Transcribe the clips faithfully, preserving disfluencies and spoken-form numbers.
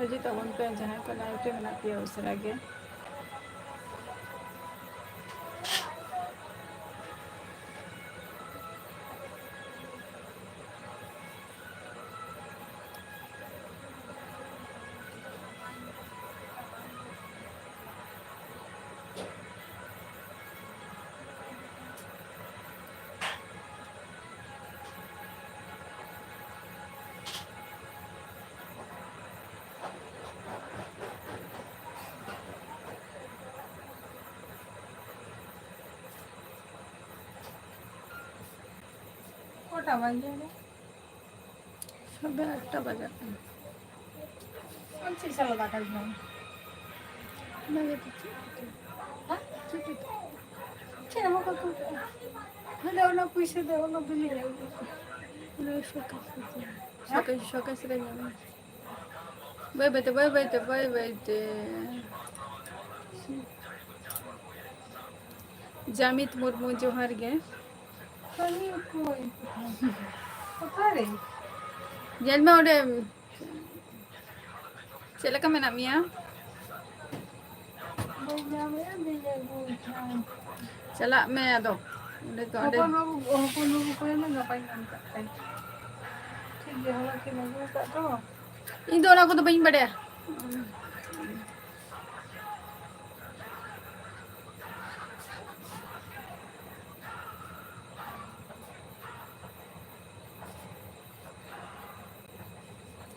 ᱦᱤᱡᱩᱜ ᱛᱟᱵᱚᱱ ᱯᱮ, ᱡᱟᱦᱟᱸᱭ ᱠᱚ live ᱨᱮ ᱢᱮᱱᱟᱜ ᱯᱮᱭᱟ, ᱩᱥᱟᱹᱨᱟ ᱜᱮ᱾ ᱠᱚᱴᱟ ᱵᱟᱡᱮ ᱱᱟ? ᱥᱟᱲᱮ ᱟᱴᱴᱟ ᱵᱟᱡᱟᱜ ᱠᱟᱱᱟ᱾ ᱟᱢ ᱪᱮᱫ ᱥᱟᱞᱟᱜ ᱫᱟᱠᱟ ᱡᱚᱢ? ᱚᱱᱟ ᱜᱮ ᱛᱚ, ᱪᱮᱫ ᱯᱤᱴᱷᱟᱹ? ᱦᱮᱸ? ᱪᱮᱫ ᱯᱤᱴᱷᱟᱹ? ᱪᱮᱫ ᱦᱚᱸ ᱵᱟᱠᱚ ᱩᱛᱩ ᱠᱟᱜᱼᱟ᱾ ᱦᱟᱸᱰᱮ ᱚᱱᱟ ᱯᱩᱭᱥᱟᱹ ᱫᱚ ᱚᱱᱟ ᱵᱤᱞᱤ ᱧᱟᱢ ᱠᱟᱛᱮ᱾ ᱚᱱᱟ ᱥᱚᱠᱮᱥ ᱨᱮ᱾ ᱦᱮᱸ? ᱥᱚᱠᱮᱥ, ᱥᱚᱠᱮᱥ ᱨᱮ ᱧᱟᱢ᱾ ᱵᱟᱹᱭ ᱵᱟᱹᱭ ᱛᱮ, ᱵᱟᱹᱭ ᱵᱟᱹᱭ ᱛᱮ, ᱵᱟᱹᱭ ᱵᱟᱹᱭ ᱛᱮ᱾ ᱡᱟᱢᱤᱛ ᱢᱩᱨᱢᱩ, ᱡᱚᱦᱟᱨ ᱜᱮ᱾ ᱠᱟᱹᱢᱤ ᱚᱠᱚᱭ? ᱚᱠᱟᱨᱮ? ᱧᱮᱞ ᱢᱮ ᱚᱸᱰᱮ᱾ ᱪᱮᱫ ᱞᱮᱠᱟ ᱢᱮᱱᱟᱜ ᱢᱮᱭᱟ? ᱵᱟᱹᱧ ᱧᱟᱢᱮᱫᱼᱟ, ᱵᱟᱹᱧ ᱟᱹᱜᱩᱭ ᱠᱷᱟᱱ᱾ ᱪᱟᱞᱟᱜ ᱢᱮ ᱟᱫᱚ᱾ ᱚᱸᱰᱮ ᱫᱚ, ᱚᱸᱰᱮ᱾ ᱦᱚᱯᱚᱱ ᱵᱟᱹᱵᱩ, ᱦᱚᱯᱚᱱ ᱵᱟᱹᱵᱩ ᱠᱚᱭ ᱢᱮ, ᱜᱟᱯᱟᱧ ᱧᱟᱢ ᱠᱟᱜ ᱛᱟᱭ᱾ ᱴᱷᱤᱠ ᱜᱮᱭᱟ, ᱦᱚᱞᱟ ᱠᱤᱱ ᱟᱹᱜᱩ ᱟᱠᱟᱫ ᱫᱚ᱾ ᱤᱧ ᱫᱚ ᱚᱱᱟ ᱠᱚᱫᱚ ᱵᱟᱹᱧ ᱵᱟᱰᱟᱭᱟ᱾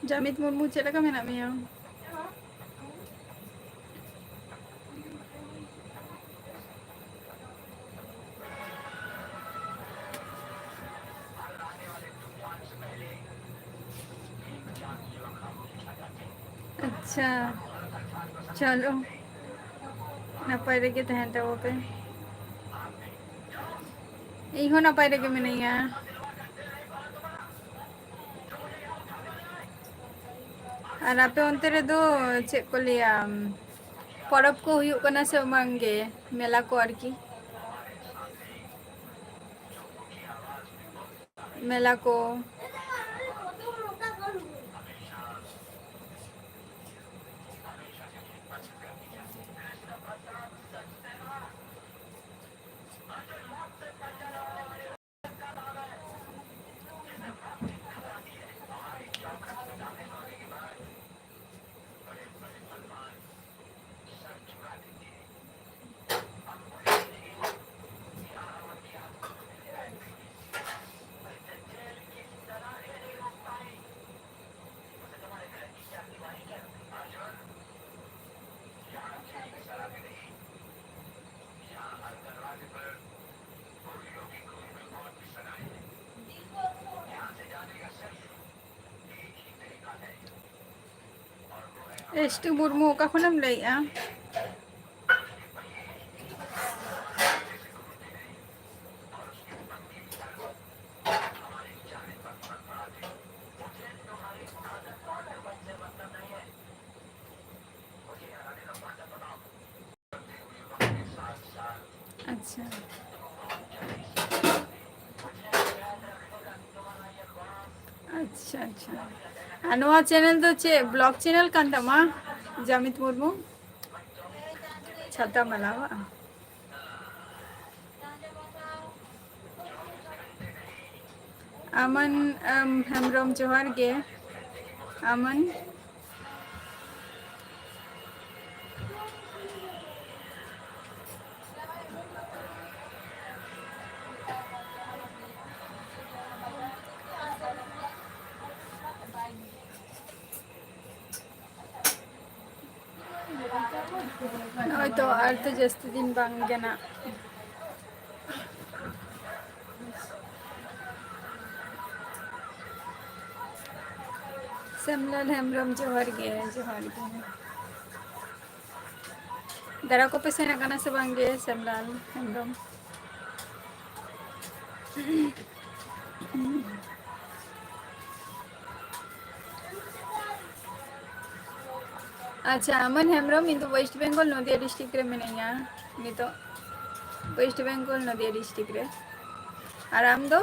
ᱡᱟᱢᱤᱛ ᱢᱩᱨᱢᱩ, ᱪᱮᱫ ᱞᱮᱠᱟ ᱢᱮᱱᱟᱜ ᱢᱮᱭᱟ? ᱟᱪᱪᱷᱟ, ᱪᱚᱞᱚ, ᱱᱟᱯᱟᱭ ᱨᱮᱜᱮ ᱛᱟᱦᱮᱱ ᱛᱟᱵᱚ ᱯᱮ᱾ ᱤᱧ ᱦᱚᱸ ᱱᱟᱯᱟᱭ ᱨᱮᱜᱮ ᱢᱤᱱᱟᱹᱧᱟ᱾ ᱟᱨ ᱟᱯᱮ ᱚᱱᱛᱮ ᱨᱮᱫᱚ ᱪᱮᱫ ᱠᱚ ᱞᱟᱹᱭᱟ, ᱯᱚᱨᱚᱵᱽ ᱠᱚ ᱦᱩᱭᱩᱜ ᱠᱟᱱᱟ ᱥᱮ ᱵᱟᱝ ᱜᱮ? ᱢᱮᱞᱟ ᱠᱚ ᱟᱨᱠᱤ, ᱢᱮᱞᱟ ᱠᱚ᱾ ᱮᱥᱴᱤ ᱢᱩᱨᱢᱩ, ᱚᱠᱟ ᱠᱷᱚᱱᱮᱢ ᱞᱟᱹᱭᱮᱜᱼᱟ? ᱟᱪᱪᱷᱟ᱾ ᱟᱪᱪᱷᱟ, ᱟᱪᱪᱷᱟ᱾ ᱟᱨ ᱱᱚᱣᱟ channel ᱫᱚ ᱪᱮᱫ vlog channel ᱠᱟᱱ ᱛᱟᱢᱟ, ᱡᱟᱢᱤᱛ ᱢᱩᱨᱢᱩ? ᱪᱷᱟᱛᱟ ᱢᱟᱞᱟ ᱵᱟᱝ? ᱟᱢᱟᱱ, ᱟᱢ, ᱦᱮᱢᱵᱨᱚᱢ, ᱡᱚᱦᱟᱨ ᱜᱮ᱾ ᱟᱢᱟᱱ᱾ ᱱᱚᱜᱼᱚᱭ ᱛᱚ, ᱟᱨ ᱛᱚ ᱡᱟᱹᱥᱛᱤ ᱫᱤᱱ ᱵᱟᱝ ᱜᱮ ᱱᱟᱜ᱾ ᱥᱮᱢᱞᱟᱞ ᱦᱮᱢᱵᱨᱚᱢ, ᱡᱚᱦᱟᱨ ᱜᱮ, ᱡᱚᱦᱟᱨ ᱜᱮ᱾ ᱫᱟᱨᱟ ᱠᱚᱯᱮ ᱥᱮᱱ ᱟᱠᱟᱱᱟ ᱥᱮ ᱵᱟᱝ ᱜᱮ, ᱥᱮᱢᱞᱟᱞ ᱦᱮᱢᱵᱨᱚᱢ? ᱟᱪᱪᱷᱟ, ᱟᱢᱟᱱ ᱦᱮᱢᱵᱨᱚᱢ, ᱤᱧ ᱫᱚ West Bengal, ᱱᱚᱫᱤᱭᱟ district ᱨᱮ ᱢᱤᱱᱟᱹᱧᱟ ᱱᱤᱛᱚᱜ᱾ West Bengal, ᱱᱚᱫᱤᱭᱟ district ᱨᱮ᱾ ᱟᱨ ᱟᱢ ᱫᱚ?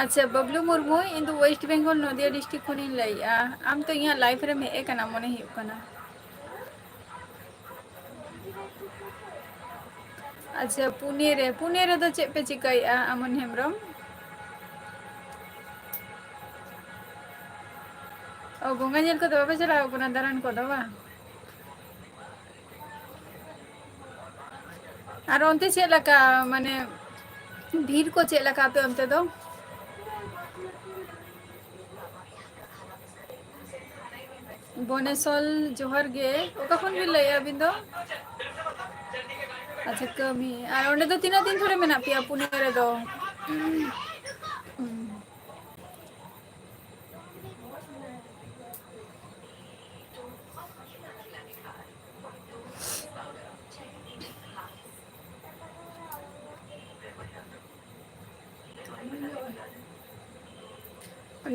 ᱟᱪᱪᱷᱟ, ᱵᱟᱵᱞᱩ ᱢᱩᱨᱢᱩ, ᱤᱧ ᱫᱚ West Bengal, ᱱᱚᱫᱤᱭᱟ district ᱠᱷᱚᱱᱤᱧ ᱞᱟᱹᱭᱮᱜᱼᱟ᱾ ᱟᱢ ᱛᱚ ᱤᱧᱟᱹᱜ live ᱨᱮᱢ ᱦᱮᱡ ᱟᱠᱟᱱᱟ, ᱢᱚᱱᱮ ᱦᱩᱭᱩᱜ ᱠᱟᱱᱟ᱾ ᱟᱪᱪᱷᱟ, ᱯᱩᱱᱮ ᱨᱮ, ᱯᱩᱱᱮ ᱨᱮᱫᱚ ᱪᱮᱫ ᱯᱮ ᱪᱤᱠᱟᱹᱭᱮᱜᱼᱟ, ᱟᱢᱚᱱ ᱦᱮᱢᱵᱨᱚᱢ? ᱚ, ᱵᱚᱸᱜᱟ ᱧᱮᱞ ᱠᱚᱫᱚ ᱵᱟᱯᱮ ᱪᱟᱞᱟᱣ ᱠᱟᱱᱟ, ᱫᱟᱬᱟᱱ ᱠᱚᱫᱚ ᱵᱟᱝ? ᱟᱨ ᱚᱱᱛᱮ ᱪᱮᱫ ᱞᱮᱠᱟ, ᱢᱟᱱᱮ, ᱵᱷᱤᱲ ᱠᱚ ᱪᱮᱫ ᱞᱮᱠᱟ ᱟᱯᱮ ᱚᱱᱛᱮ ᱫᱚ? ᱵᱚᱱᱮᱥᱚᱞ, ᱡᱚᱦᱟᱨ ᱜᱮ᱾ ᱚᱠᱟ ᱠᱷᱚᱱ ᱵᱤᱱ ᱞᱟᱹᱭᱮᱜᱼᱟ ᱟᱹᱵᱤᱱ ᱫᱚ? ᱟᱪᱪᱷᱟ, ᱠᱟᱹᱢᱤ᱾ ᱟᱨ ᱚᱸᱰᱮ ᱫᱚ ᱛᱤᱱᱟᱹᱜ ᱫᱤᱱ ᱫᱷᱚᱨᱮ ᱢᱮᱱᱟᱜ ᱯᱮᱭᱟ ᱯᱩᱱᱮ ᱨᱮᱫᱚ?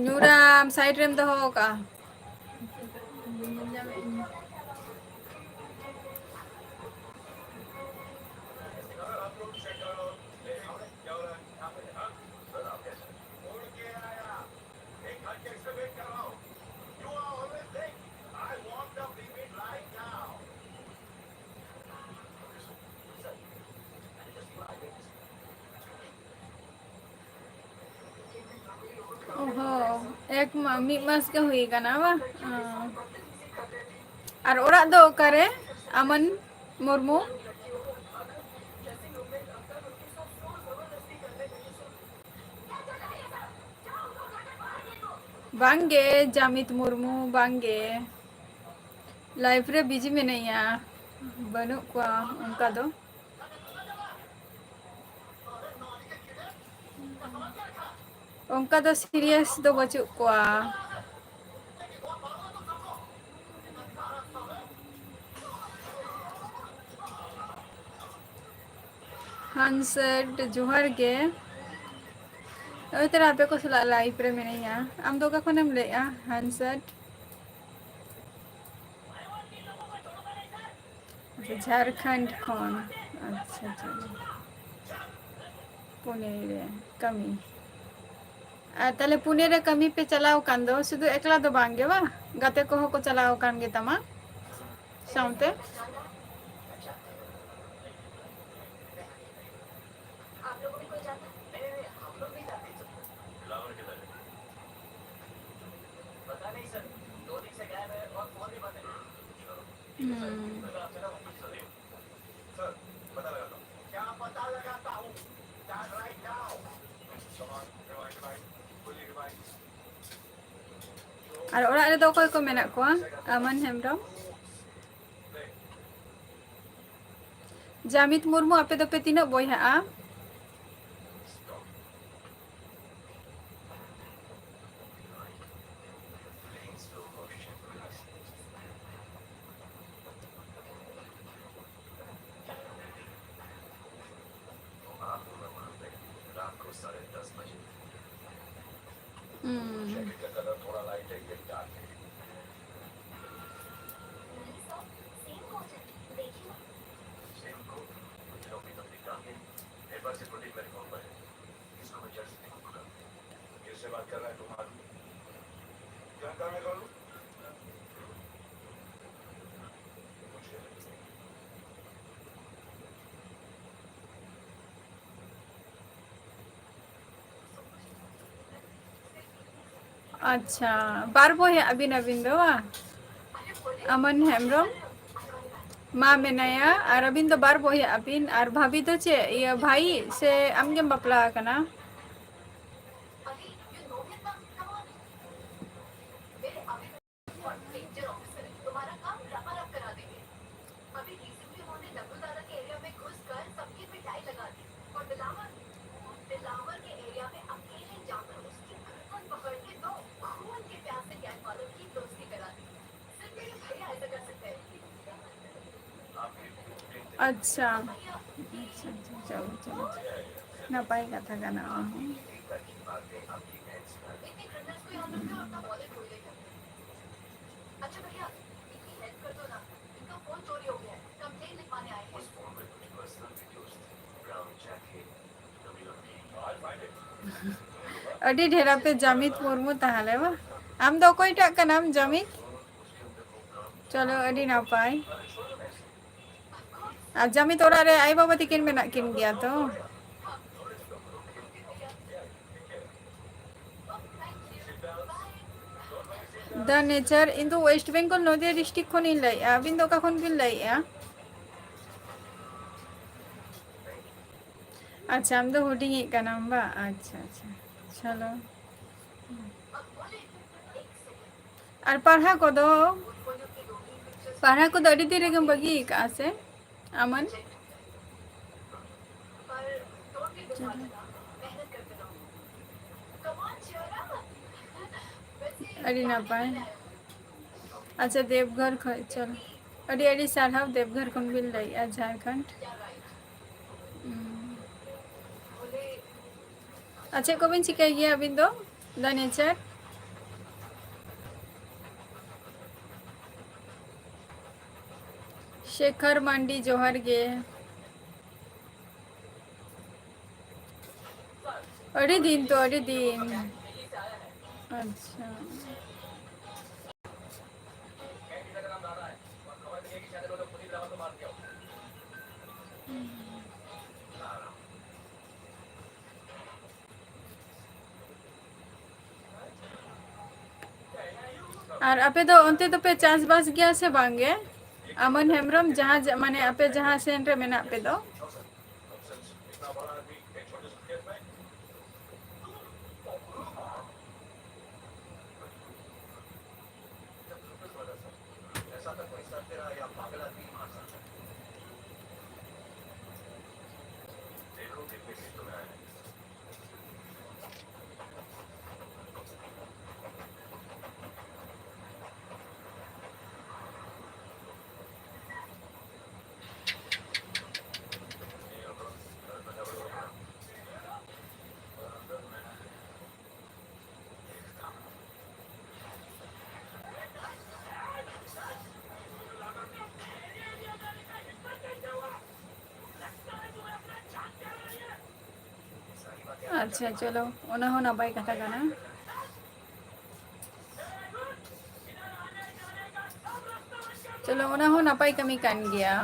ᱧᱩᱨᱟᱢ side ᱨᱮᱢ ᱫᱚᱦᱚ ᱠᱟᱜᱼᱟ᱾ ᱚᱦᱚ, ᱮᱠ ᱢᱟ-, ᱢᱤᱫ ᱢᱟᱥ ᱜᱮ ᱦᱩᱭ ᱠᱟᱱᱟ ᱵᱟᱝ? ᱚ᱾ ᱟᱨ ᱚᱲᱟᱜ ᱫᱚ ᱚᱠᱟᱨᱮ, ᱟᱢᱟᱱ ᱢᱩᱨᱢᱩ? ᱵᱟᱝᱜᱮ, ᱡᱟᱢᱤᱛ ᱢᱩᱨᱢᱩ, ᱵᱟᱝᱜᱮ᱾ Life ᱨᱮ busy ᱢᱤᱱᱟᱹᱧᱟ, ᱵᱟᱹᱱᱩᱜ ᱠᱚᱣᱟ ᱚᱱᱠᱟ ᱫᱚ᱾ ᱚᱱᱠᱟ ᱫᱚ serious ᱫᱚ ᱵᱟᱹᱪᱩᱜ ᱠᱚᱣᱟ᱾ ᱦᱟᱱᱥᱮᱴ, ᱡᱚᱦᱟᱨ ᱜᱮ᱾ ᱱᱚᱜᱼᱚᱭ ᱛᱚᱨᱟ ᱟᱯᱮ ᱠᱚ ᱥᱟᱞᱟᱜ live ᱨᱮ ᱢᱤᱱᱟᱹᱧᱟ᱾ ᱟᱢ ᱫᱚ ᱚᱠᱟ ᱠᱷᱚᱱᱮᱢ ᱞᱟᱹᱭᱮᱜᱼᱟ, ᱦᱟᱱᱥᱮᱴ? ᱟᱪᱪᱷᱟ, ᱡᱷᱟᱲᱠᱷᱚᱸᱰ ᱠᱷᱚᱱ᱾ ᱟᱪᱪᱷᱟ, ᱟᱪᱪᱷᱟ᱾ ᱯᱩᱱᱮ ᱨᱮ ᱠᱟᱹᱢᱤ᱾ ᱟᱨ ᱛᱟᱦᱞᱮ ᱯᱩᱱᱮ ᱨᱮ ᱠᱟᱹᱢᱤ ᱯᱮ ᱪᱟᱞᱟᱣ ᱠᱟᱱ ᱫᱚ, ᱥᱩᱫᱷᱩ ᱮᱠᱞᱟ ᱫᱚ ᱵᱟᱝ ᱜᱮ ᱵᱟᱝ? ᱜᱟᱛᱮ ᱠᱚᱦᱚᱸ ᱠᱚ ᱪᱟᱞᱟᱣ ᱟᱠᱟᱱ ᱜᱮ ᱛᱟᱢᱟ ᱥᱟᱶᱛᱮ? ᱦᱩᱸ᱾ ᱟᱨ ᱚᱲᱟᱜ ᱨᱮᱫᱚ ᱚᱠᱚᱭ ᱠᱚ ᱢᱮᱱᱟᱜ ᱠᱚᱣᱟ? ᱟᱢᱟᱱ ᱦᱮᱢᱵᱨᱚᱢ, ᱡᱟᱢᱤᱛ ᱢᱩᱨᱢᱩ, ᱟᱯᱮ ᱫᱚᱯᱮ ᱛᱤᱱᱟᱹᱜ ᱵᱚᱭᱦᱟᱜᱼᱟ? ᱦᱩᱸ᱾ ᱟᱪᱪᱷᱟ, ᱵᱟᱨ ᱵᱚᱭᱦᱟ ᱟᱹᱵᱤᱱ, ᱟᱹᱵᱤᱱ ᱫᱚ ᱵᱟᱝ? ᱟᱢᱚᱱ ᱦᱮᱢᱵᱨᱚᱢ ᱢᱟ ᱢᱮᱱᱟᱭᱟ, ᱟᱨ ᱟᱹᱵᱤᱱ ᱫᱚ ᱵᱟᱨ ᱵᱚᱭᱦᱟ ᱟᱹᱵᱤᱱ, ᱟᱨ ᱵᱷᱟᱵᱤ ᱫᱚ ᱪᱮᱫ, ᱤᱭᱟᱹ, ᱵᱷᱟᱭ ᱥᱮ ᱟᱢᱜᱮᱢ ᱵᱟᱯᱞᱟ ᱟᱠᱟᱱᱟ? ᱟᱪᱪᱷᱟ, ᱟᱪᱪᱷᱟ, ᱟᱪᱪᱷᱟ, ᱪᱚᱞᱚ, ᱪᱚᱞᱚ, ᱱᱟᱯᱟᱭ ᱠᱟᱛᱷᱟ ᱠᱟᱱᱟ ᱚᱱᱟ ᱦᱚᱸ᱾ ᱟᱹᱰᱤ ᱰᱷᱮᱨ ᱟᱯᱮ ᱡᱟᱢᱤᱛ ᱢᱩᱨᱢᱩ ᱛᱟᱦᱚᱞᱮ ᱵᱟ? ᱟᱢ ᱫᱚ ᱚᱠᱚᱭᱴᱟᱜ ᱠᱟᱱᱟᱢ ᱡᱟᱢᱤᱛ? ᱪᱚᱞᱚ, ᱟᱹᱰᱤ ᱱᱟᱯᱟᱭ᱾ ᱟᱨ ᱡᱟᱢᱤᱛ ᱚᱲᱟᱜ ᱨᱮ ᱟᱭᱳ ᱵᱟᱵᱟ ᱛᱟᱹᱠᱤᱱ ᱢᱮᱱᱟᱜ ᱠᱤᱱ ᱜᱮᱭᱟ ᱛᱚ? The Nature, ᱤᱧ ᱫᱚ West Bengal, ᱱᱚᱫᱤᱭᱟ district ᱠᱷᱚᱱᱤᱧ ᱞᱟᱹᱭᱮᱫᱼᱟ᱾ ᱟᱹᱵᱤᱱ ᱫᱚ ᱚᱠᱟ ᱠᱷᱚᱱ ᱵᱤᱱ ᱞᱟᱹᱭᱮᱫᱼᱟ? ᱟᱪᱪᱷᱟ, ᱟᱢ ᱫᱚ ᱦᱩᱰᱤᱧᱤᱡ ᱠᱟᱱᱟᱢ ᱵᱟ? ᱟᱪᱪᱷᱟ, ᱟᱪᱪᱷᱟ, ᱪᱚᱞᱚ᱾ ᱟᱨ ᱯᱟᱲᱦᱟᱣ ᱠᱚᱫᱚ, ᱯᱟᱲᱦᱟᱣ ᱠᱚᱫᱚ ᱟᱹᱰᱤ ᱫᱤᱱ ᱨᱮᱜᱮᱢ ᱵᱟᱹᱜᱤ ᱟᱠᱟᱫᱼᱟ ᱥᱮ ᱟᱢᱟᱱ? ᱟᱹᱰᱤ ᱱᱟᱯᱟᱭ᱾ ᱟᱪᱪᱷᱟ, ᱫᱮᱵᱽᱜᱷᱚᱨ ᱠᱷᱚᱱ, ᱪᱚᱞᱚ᱾ ᱟᱹᱰᱤ ᱟᱹᱰᱤ ᱥᱟᱨᱦᱟᱣ, ᱫᱮᱵᱽᱜᱷᱚᱨ ᱠᱷᱚᱱ ᱵᱤᱱ ᱞᱟᱹᱭᱮᱫᱼᱟ, ᱡᱷᱟᱲᱠᱷᱚᱸᱰ᱾ ᱦᱩᱸ᱾ ᱟᱨ ᱪᱮᱫ ᱠᱚᱵᱤᱱ ᱪᱤᱠᱟᱹᱭ ᱜᱮᱭᱟ ᱟᱹᱵᱤᱱ ᱫᱚ? The nature? ᱥᱮᱠᱷᱚᱨ ᱢᱟᱱᱰᱤ, ᱡᱚᱦᱟᱨ ᱜᱮ᱾ ᱟᱹᱰᱤ ᱫᱤᱱ ᱛᱚ, ᱟᱹᱰᱤ ᱫᱤᱱ᱾ ᱟᱪᱪᱷᱟ᱾ ᱟᱨ ᱟᱯᱮ ᱫᱚ ᱚᱱᱛᱮ ᱫᱚᱯᱮ ᱪᱟᱥᱵᱟᱥ ᱜᱮᱭᱟ ᱥᱮ ᱵᱟᱝ ᱜᱮ? ᱟᱢᱚᱱ ᱦᱮᱢᱵᱨᱚᱢ, ᱡᱟᱦᱟᱸ ᱡᱟ-, ᱢᱟᱱᱮ ᱟᱯᱮ ᱡᱟᱦᱟᱸ ᱥᱮᱱ ᱨᱮ ᱢᱮᱱᱟᱜ ᱯᱮ ᱫᱚ? ᱟᱪᱪᱷᱟ, ᱪᱚᱞᱚ, ᱚᱱᱟ ᱦᱚᱸ ᱱᱟᱯᱟᱭ ᱠᱟᱛᱷᱟ ᱠᱟᱱᱟ᱾ ᱪᱚᱞᱚ, ᱚᱱᱟ ᱦᱚᱸ ᱱᱟᱯᱟᱭ ᱠᱟᱹᱢᱤ ᱠᱟᱱ ᱜᱮᱭᱟ᱾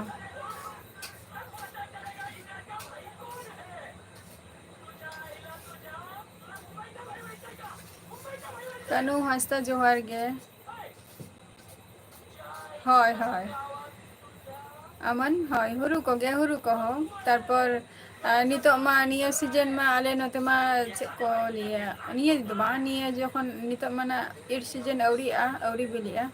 ᱠᱟᱹᱱᱩ ᱦᱟᱸᱥᱫᱟ, ᱡᱚᱦᱟᱨ ᱜᱮ᱾ ᱦᱳᱭ, ᱦᱳᱭ᱾ ᱟᱢᱟᱱ, ᱦᱳᱭ, ᱦᱩᱲᱩ ᱠᱚᱜᱮ, ᱦᱩᱲᱩ ᱠᱚᱦᱚᱸ᱾ ᱛᱟᱨᱯᱚᱨ, ᱟᱨ ᱱᱤᱛᱚᱜ ᱢᱟ ᱱᱤᱭᱟᱹ ᱥᱤᱡᱮᱱ ᱢᱟ ᱟᱞᱮ ᱱᱚᱛᱮ ᱢᱟ ᱪᱮᱫ ᱠᱚ ᱞᱟᱹᱭᱟ, ᱱᱤᱭᱟᱹ ᱫᱚ ᱵᱟᱝ, ᱱᱤᱭᱟᱹ ᱡᱚᱠᱷᱚᱱ ᱱᱤᱛᱚᱜ ᱢᱟ ᱱᱟᱜ ᱤᱨ ᱥᱤᱡᱮᱱ ᱟᱹᱣᱨᱤᱜᱼᱟ, ᱟᱹᱣᱨᱤ ᱵᱤᱞᱤᱜᱼᱟ᱾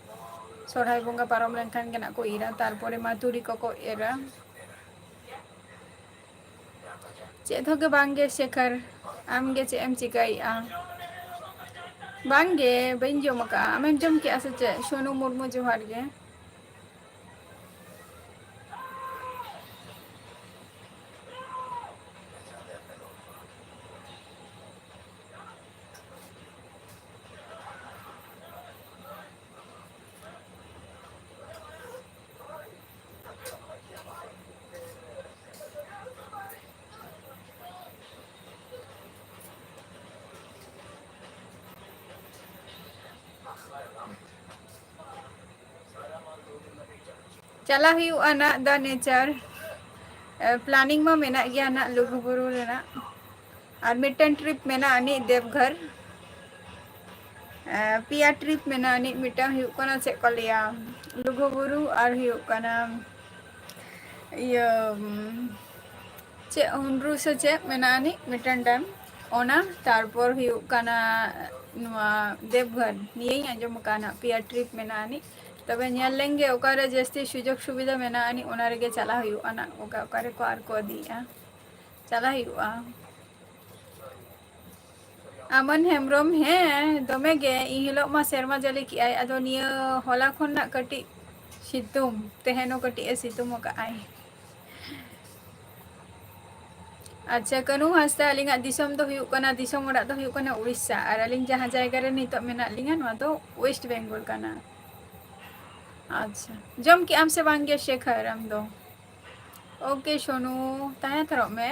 ᱥᱚᱨᱦᱟᱭ ᱵᱚᱸᱜᱟ ᱯᱟᱨᱚᱢ ᱞᱮᱱᱠᱷᱟᱱ ᱜᱮ ᱱᱟᱜ ᱠᱚ ᱤᱨᱟ, ᱛᱟᱨᱯᱚᱨᱮ ᱢᱟ ᱛᱩᱲᱤ ᱠᱚᱠᱚ ᱮᱨᱟ᱾ ᱪᱮᱫ ᱦᱚᱸ ᱜᱮ ᱵᱟᱝᱜᱮ ᱥᱮᱠᱷᱟᱨ, ᱟᱢᱜᱮ ᱪᱮᱫ ᱮᱢ ᱪᱤᱠᱟᱹᱭᱮᱫᱼᱟ? ᱵᱟᱝᱜᱮ, ᱵᱟᱹᱧ ᱡᱚᱢ ᱟᱠᱟᱫᱼᱟ᱾ ᱟᱢᱮᱢ ᱡᱚᱢ ᱠᱮᱫᱼᱟ ᱥᱮ ᱪᱮᱫ? ᱥᱳᱱᱩ ᱢᱩᱨᱢᱩ, ᱡᱚᱦᱟᱨ ᱜᱮ᱾ ᱪᱟᱞᱟᱜ ᱦᱩᱭᱩᱜᱼᱟ ᱱᱟᱜ, the nature᱾ ᱮ, planning ᱢᱟ ᱢᱮᱱᱟᱜ ᱜᱮᱭᱟ ᱱᱟᱜ ᱞᱩᱜᱩᱵᱩᱨᱩ ᱨᱮᱱᱟᱜ᱾ ᱟᱨ ᱢᱤᱫᱴᱮᱱ trip ᱢᱮᱱᱟᱜ ᱟᱹᱱᱤᱡ ᱫᱮᱵᱽᱜᱷᱚᱨ᱾ ᱮ, ᱯᱮᱭᱟ trip ᱢᱮᱱᱟᱜ ᱟᱹᱱᱤᱡ, ᱢᱤᱫᱴᱟᱝ ᱦᱩᱭᱩᱜ ᱠᱟᱱᱟ ᱪᱮᱫ ᱠᱚ ᱞᱟᱹᱭᱟ, ᱞᱩᱜᱩᱵᱩᱨᱩ, ᱟᱨ ᱦᱩᱭᱩᱜ ᱠᱟᱱᱟ ᱤᱭᱟᱹ, ᱩᱢ, ᱪᱮᱫ ᱦᱩᱱᱰᱨᱩ ᱥᱮ ᱪᱮᱫ ᱢᱮᱱᱟᱜ ᱟᱹᱱᱤᱡ ᱢᱤᱫᱴᱮᱱ dam, ᱚᱱᱟ, ᱛᱟᱨᱯᱚᱨ ᱦᱩᱭᱩᱜ ᱠᱟᱱᱟ ᱱᱚᱣᱟ ᱫᱮᱵᱽᱜᱷᱚᱨ, ᱱᱤᱭᱟᱹᱧ ᱟᱸᱡᱚᱢ ᱟᱠᱟᱫᱼᱟ ᱱᱟᱜ, ᱯᱮᱭᱟ trip ᱢᱮᱱᱟᱜ ᱟᱹᱱᱤᱡ᱾ ᱛᱚᱵᱮ ᱧᱮᱞ ᱞᱮᱱ ᱜᱮ ᱚᱠᱟᱨᱮ ᱡᱟᱹᱥᱛᱤ ᱥᱩᱡᱳᱜᱽ ᱥᱩᱵᱤᱫᱷᱟ ᱢᱮᱱᱟᱜ ᱟᱹᱱᱤᱡ, ᱚᱱᱟ ᱨᱮᱜᱮ ᱪᱟᱞᱟᱜ ᱦᱩᱭᱩᱜᱼᱟ ᱱᱟᱜ, ᱚᱠᱟ, ᱚᱠᱟ ᱨᱮᱠᱚ ᱟᱨ ᱠᱚ ᱤᱫᱤᱭᱮᱫᱼᱟ, ᱪᱟᱞᱟᱜ ᱦᱩᱭᱩᱜᱼᱟ᱾ ᱟᱢᱟᱱ ᱦᱮᱢᱵᱨᱚᱢ, ᱦᱮᱸ, ᱫᱚᱢᱮ ᱜᱮ᱾ ᱤᱱ ᱦᱤᱞᱳᱜ ᱢᱟ ᱥᱮᱨᱢᱟ ᱡᱟᱹᱲᱤ ᱠᱮᱜᱼᱟᱭ, ᱟᱫᱚ ᱱᱤᱭᱟᱹ ᱦᱚᱞᱟ ᱠᱷᱚᱱ ᱱᱟᱜ ᱠᱟᱹᱴᱤᱡ ᱥᱤᱛᱩᱝ, ᱛᱮᱦᱮᱧ ᱦᱚᱸ ᱠᱟᱹᱴᱤᱡ ᱮ ᱥᱤᱛᱩᱝ ᱟᱠᱟᱫᱼᱟᱭ᱾ ᱟᱪᱪᱷᱟ, ᱠᱟᱹᱱᱩ ᱦᱟᱸᱥᱫᱟ, ᱟᱹᱞᱤᱧᱟᱜ ᱫᱤᱥᱚᱢ ᱫᱚ ᱦᱩᱭᱩᱜ ᱠᱟᱱᱟ, ᱫᱤᱥᱚᱢ ᱚᱲᱟᱜ ᱫᱚ ᱦᱩᱭᱩᱜ ᱠᱟᱱᱟ ᱩᱲᱤᱥᱥᱟ, ᱟᱨ ᱟᱹᱞᱤᱧ ᱡᱟᱦᱟᱸ ᱡᱟᱭᱜᱟ ᱨᱮ ᱱᱤᱛᱚᱜ ᱢᱮᱱᱟᱜ ᱞᱤᱧᱟ, ᱱᱚᱣᱟ ᱫᱚ West Bengal ᱠᱟᱱᱟ᱾ ᱟᱪᱪᱷᱟ, ᱡᱚᱢ ᱠᱮᱜ ᱟᱢ ᱥᱮ ᱵᱟᱝ ᱜᱮ ᱥᱮᱠᱷᱟᱨ ᱟᱢ ᱫᱚ? OK ᱥᱳᱱᱩ, ᱛᱟᱦᱮᱸ ᱦᱟᱛᱟᱲᱚᱜ ᱢᱮ᱾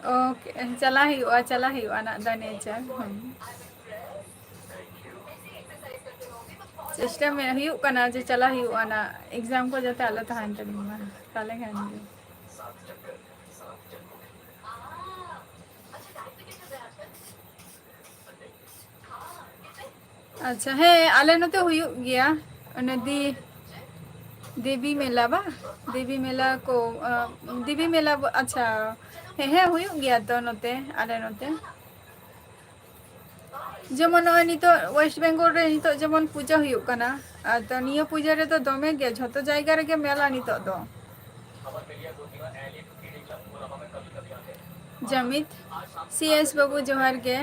OK, ᱪᱟᱞᱟᱜ ᱦᱩᱭᱩᱜᱼᱟ, ᱪᱟᱞᱟᱜ ᱦᱩᱭᱩᱜᱼᱟ ᱱᱟᱜ, the nature᱾ ᱦᱩᱸ᱾ ᱪᱮᱥᱴᱟ ᱢᱮ, ᱦᱩᱭᱩᱜ ᱠᱟᱱᱟ ᱡᱮ ᱪᱟᱞᱟᱜ ᱦᱩᱭᱩᱜᱼᱟ ᱱᱟ, exam ᱠᱚ ᱡᱟᱛᱮ ᱟᱞᱚ ᱛᱟᱦᱮᱱ ᱛᱟᱹᱞᱤᱧ ᱢᱟ, ᱛᱟᱦᱞᱮ ᱠᱷᱟᱱ ᱜᱮ᱾ ᱟᱪᱪᱷᱟ, ᱦᱮᱸ, ᱟᱞᱮ ᱱᱚᱛᱮ ᱦᱩᱭᱩᱜ ᱜᱮᱭᱟ, ᱚᱱᱮ ᱫᱤ-, ᱫᱮᱵᱤ ᱢᱮᱞᱟ ᱵᱟ, ᱫᱮᱵᱤ ᱢᱮᱞᱟ ᱠᱚ, ᱟ, ᱫᱮᱵᱤ ᱢᱮᱞᱟ ᱵᱚ-, ᱟᱪᱪᱷᱟ, ᱦᱮᱸ, ᱦᱮᱸ, ᱦᱩᱭᱩᱜ ᱜᱮᱭᱟ ᱛᱚ ᱱᱚᱛᱮ, ᱟᱞᱮ ᱱᱚᱛᱮ᱾ ᱡᱮᱢᱚᱱ ᱱᱚᱜᱼᱚᱭ ᱱᱤᱛᱚᱜ West Bengal ᱨᱮ ᱱᱤᱛᱚᱜ ᱡᱮᱢᱚᱱ ᱯᱩᱡᱟᱹ ᱦᱩᱭᱩᱜ ᱠᱟᱱᱟ, ᱟᱨ ᱛᱚ ᱱᱤᱭᱟᱹ ᱯᱩᱡᱟᱹ ᱨᱮᱫᱚ ᱫᱚᱢᱮ ᱜᱮ ᱡᱷᱚᱛᱚ ᱡᱟᱭᱜᱟ ᱨᱮᱜᱮ ᱢᱮᱞᱟ ᱱᱤᱛᱚᱜ ᱫᱚ᱾ ᱡᱟᱢᱤᱛ, ᱥᱤ ᱮᱥ ᱵᱟᱹᱵᱩ, ᱡᱚᱦᱟᱨ ᱜᱮ᱾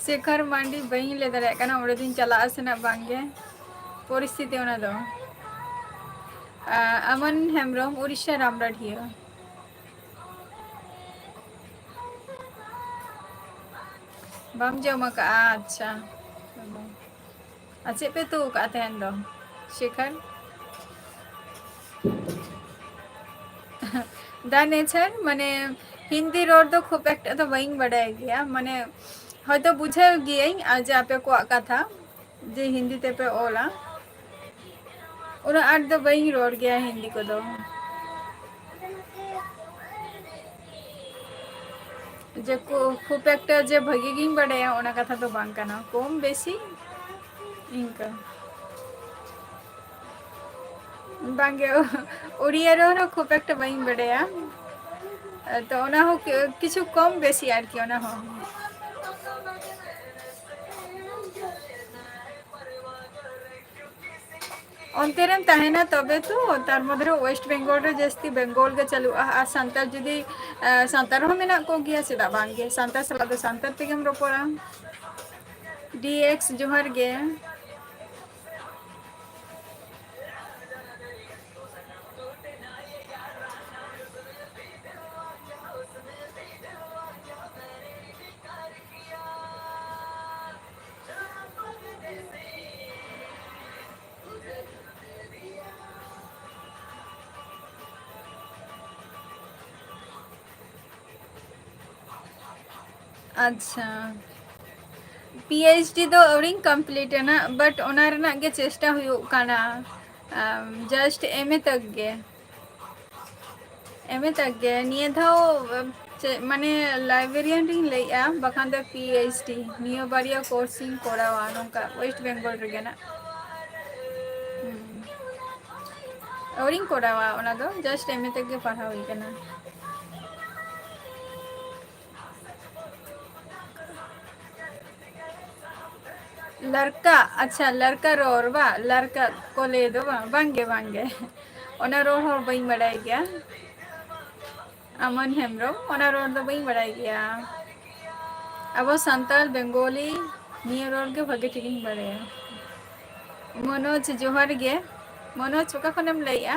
ᱥᱮᱠᱷᱚᱨ ᱢᱟᱱᱰᱤ, ᱵᱟᱹᱧ ᱞᱟᱹᱭ ᱫᱟᱲᱮᱭᱟᱜ ᱠᱟᱱᱟ ᱚᱸᱰᱮ ᱫᱚᱧ ᱪᱟᱞᱟᱜᱼᱟ ᱥᱮ ᱱᱟᱜ ᱵᱟᱝ ᱜᱮ, ᱯᱚᱨᱤᱥᱛᱷᱤᱛᱤ ᱚᱱᱟ ᱫᱚ᱾ ᱟ, ᱟᱢᱚᱱ ᱦᱮᱢᱵᱨᱚᱢ, ᱩᱲᱤᱥᱥᱟ ᱨᱟᱢᱰᱟᱰᱷᱤᱭᱟᱹ᱾ ᱵᱟᱢ ᱡᱚᱢ ᱟᱠᱟᱜᱼᱟ? ᱟᱪᱪᱷᱟ᱾ ᱟᱨ ᱪᱮᱫ ᱯᱮ ᱩᱛᱩ ᱟᱠᱟᱫᱼᱟ ᱛᱮᱦᱮᱧ ᱫᱚ, ᱥᱮᱠᱷᱚᱨ? The nature, ᱢᱟᱱᱮ, ᱦᱤᱱᱫᱤ ᱨᱚᱲ ᱫᱚ ᱠᱷᱩᱵ ᱮᱠᱴᱟ ᱫᱚ ᱵᱟᱹᱧ ᱵᱟᱰᱟᱭ ᱜᱮᱭᱟ, ᱢᱟᱱᱮ, ᱦᱚᱭᱛᱚ ᱵᱩᱡᱷᱟᱹᱣ ᱜᱤᱭᱟᱹᱧ ᱟᱨ ᱡᱮ ᱟᱯᱮ ᱠᱚᱣᱟᱜ ᱠᱟᱛᱷᱟ, ᱡᱮ ᱦᱤᱱᱫᱤ ᱛᱮᱯᱮ ᱚᱞᱟ, ᱩᱱᱟᱹᱜ ᱟᱸᱴ ᱫᱚ ᱵᱟᱹᱧ ᱨᱚᱲ ᱜᱮᱭᱟ ᱦᱤᱱᱫᱤ ᱠᱚᱫᱚ᱾ ᱡᱮ ᱠᱷᱩ-, ᱠᱷᱩᱵ ᱮᱠᱴᱟ ᱡᱮ ᱵᱷᱟᱹᱜᱤ ᱜᱤᱧ ᱵᱟᱰᱟᱭᱟ, ᱚᱱᱟ ᱠᱟᱛᱷᱟ ᱫᱚ ᱵᱟᱝ ᱠᱟᱱᱟ, ᱠᱚᱢ ᱵᱮᱥᱤ ᱤᱱᱠᱟᱹ᱾ ᱵᱟᱝᱜᱮ, ᱩᱲᱤᱭᱟ ᱨᱚᱲ ᱦᱚᱸ ᱠᱷᱩᱵ ᱮᱠᱴᱟ ᱵᱟᱹᱧ ᱵᱟᱰᱟᱭᱟ᱾ ᱛᱚ ᱚᱱᱟ ᱦᱚᱸ ᱠᱤ-, ᱠᱤᱪᱷᱩ ᱠᱚᱢ ᱵᱮᱥᱤ ᱟᱨᱠᱤ, ᱚᱱᱟ ᱦᱚᱸ᱾ ᱚᱱᱛᱮ ᱨᱮᱢ ᱛᱟᱦᱮᱱᱟ ᱛᱚᱵᱮ ᱛᱚ, ᱛᱟᱨ ᱢᱚᱫᱽᱫᱷᱮ ᱨᱮ West Bengal ᱨᱮ ᱡᱟᱹᱥᱛᱤ Bengal ᱜᱮ ᱪᱟᱹᱞᱩᱜᱼᱟ, ᱟᱨ ᱥᱟᱱᱛᱟᱲ ᱡᱩᱫᱤ, ᱮ, ᱥᱟᱱᱛᱟᱲ ᱦᱚᱸ ᱢᱮᱱᱟᱜ ᱠᱚᱜᱮᱭᱟ, ᱪᱮᱫᱟᱜ ᱵᱟᱝ ᱜᱮ? ᱥᱟᱱᱛᱟᱲ ᱥᱟᱞᱟᱜ ᱫᱚ ᱥᱟᱱᱛᱟᱲ ᱛᱮᱜᱮᱢ ᱨᱚᱯᱚᱲᱟ᱾ ᱰᱤ ᱮᱠᱥ ᱡᱚᱦᱟᱨ ᱜᱮ᱾ ᱟᱪᱪᱷᱟ, PhD ᱫᱚ ᱟᱹᱣᱨᱤᱧ complete ᱟ ᱱᱟᱜ, but ᱚᱱᱟ ᱨᱮᱱᱟᱜ ᱜᱮ ᱪᱮᱥᱴᱟ ᱦᱩᱭᱩᱜ ᱠᱟᱱᱟ᱾ ᱟᱢ, just MA ᱛᱟᱠ ᱜᱮ᱾ MA ᱛᱟᱠ ᱜᱮ᱾ ᱱᱤᱭᱟᱹ ᱫᱷᱟᱣ, ᱟᱢ, ᱪᱮᱫ, ᱢᱟᱱᱮ, librarian ᱨᱤᱧ ᱞᱟᱹᱭᱮᱜᱼᱟ, ᱵᱟᱠᱷᱟᱱ ᱫᱚ PhD᱾ ᱱᱤᱭᱟᱹ ᱵᱟᱨᱭᱟ course ᱤᱧ ᱠᱚᱨᱟᱣᱟ ᱱᱚᱝᱠᱟ West Bengal ᱨᱮᱜᱮ ᱱᱟᱜ᱾ ᱦᱩᱸ᱾ ᱟᱹᱣᱨᱤᱧ ᱠᱚᱨᱟᱣᱟ ᱚᱱᱟ ᱫᱚ, just MA ᱛᱮᱫ ᱜᱮ ᱯᱟᱲᱦᱟᱣ ᱦᱩᱭ ᱠᱟᱱᱟ᱾ ᱞᱟᱨᱠᱟ, ᱟᱪᱪᱷᱟ, ᱞᱟᱨᱠᱟ ᱨᱚᱲ ᱵᱟ, ᱞᱟᱨᱠᱟ ᱠᱚ ᱞᱟᱹᱭ ᱫᱚ ᱵᱟᱝ, ᱵᱟᱝ ᱜᱮ, ᱵᱟᱝ ᱜᱮ᱾ ᱚᱱᱟ ᱨᱚᱲ ᱦᱚᱸ ᱵᱟᱹᱧ ᱵᱟᱲᱟᱭ ᱜᱮᱭᱟ᱾ ᱟᱢᱚᱱ ᱦᱮᱢᱵᱨᱚᱢ, ᱚᱱᱟ ᱨᱚᱲ ᱫᱚ ᱵᱟᱹᱧ ᱵᱟᱲᱟᱭ ᱜᱮᱭᱟ᱾ ᱟᱵᱚ ᱥᱟᱱᱛᱟᱲ, ᱵᱮᱝᱜᱚᱞᱤ, ᱱᱤᱭᱟᱹ ᱨᱚᱲ ᱜᱮ ᱵᱷᱟᱜᱮ ᱴᱷᱤᱠᱤᱧ ᱵᱟᱲᱟᱭᱟ᱾ ᱢᱚᱱᱳᱡᱽ, ᱡᱚᱦᱟᱨ ᱜᱮ᱾ ᱢᱚᱱᱳᱡᱽ, ᱚᱠᱟ ᱠᱷᱚᱱᱮᱢ ᱞᱟᱹᱭᱮᱜᱼᱟ?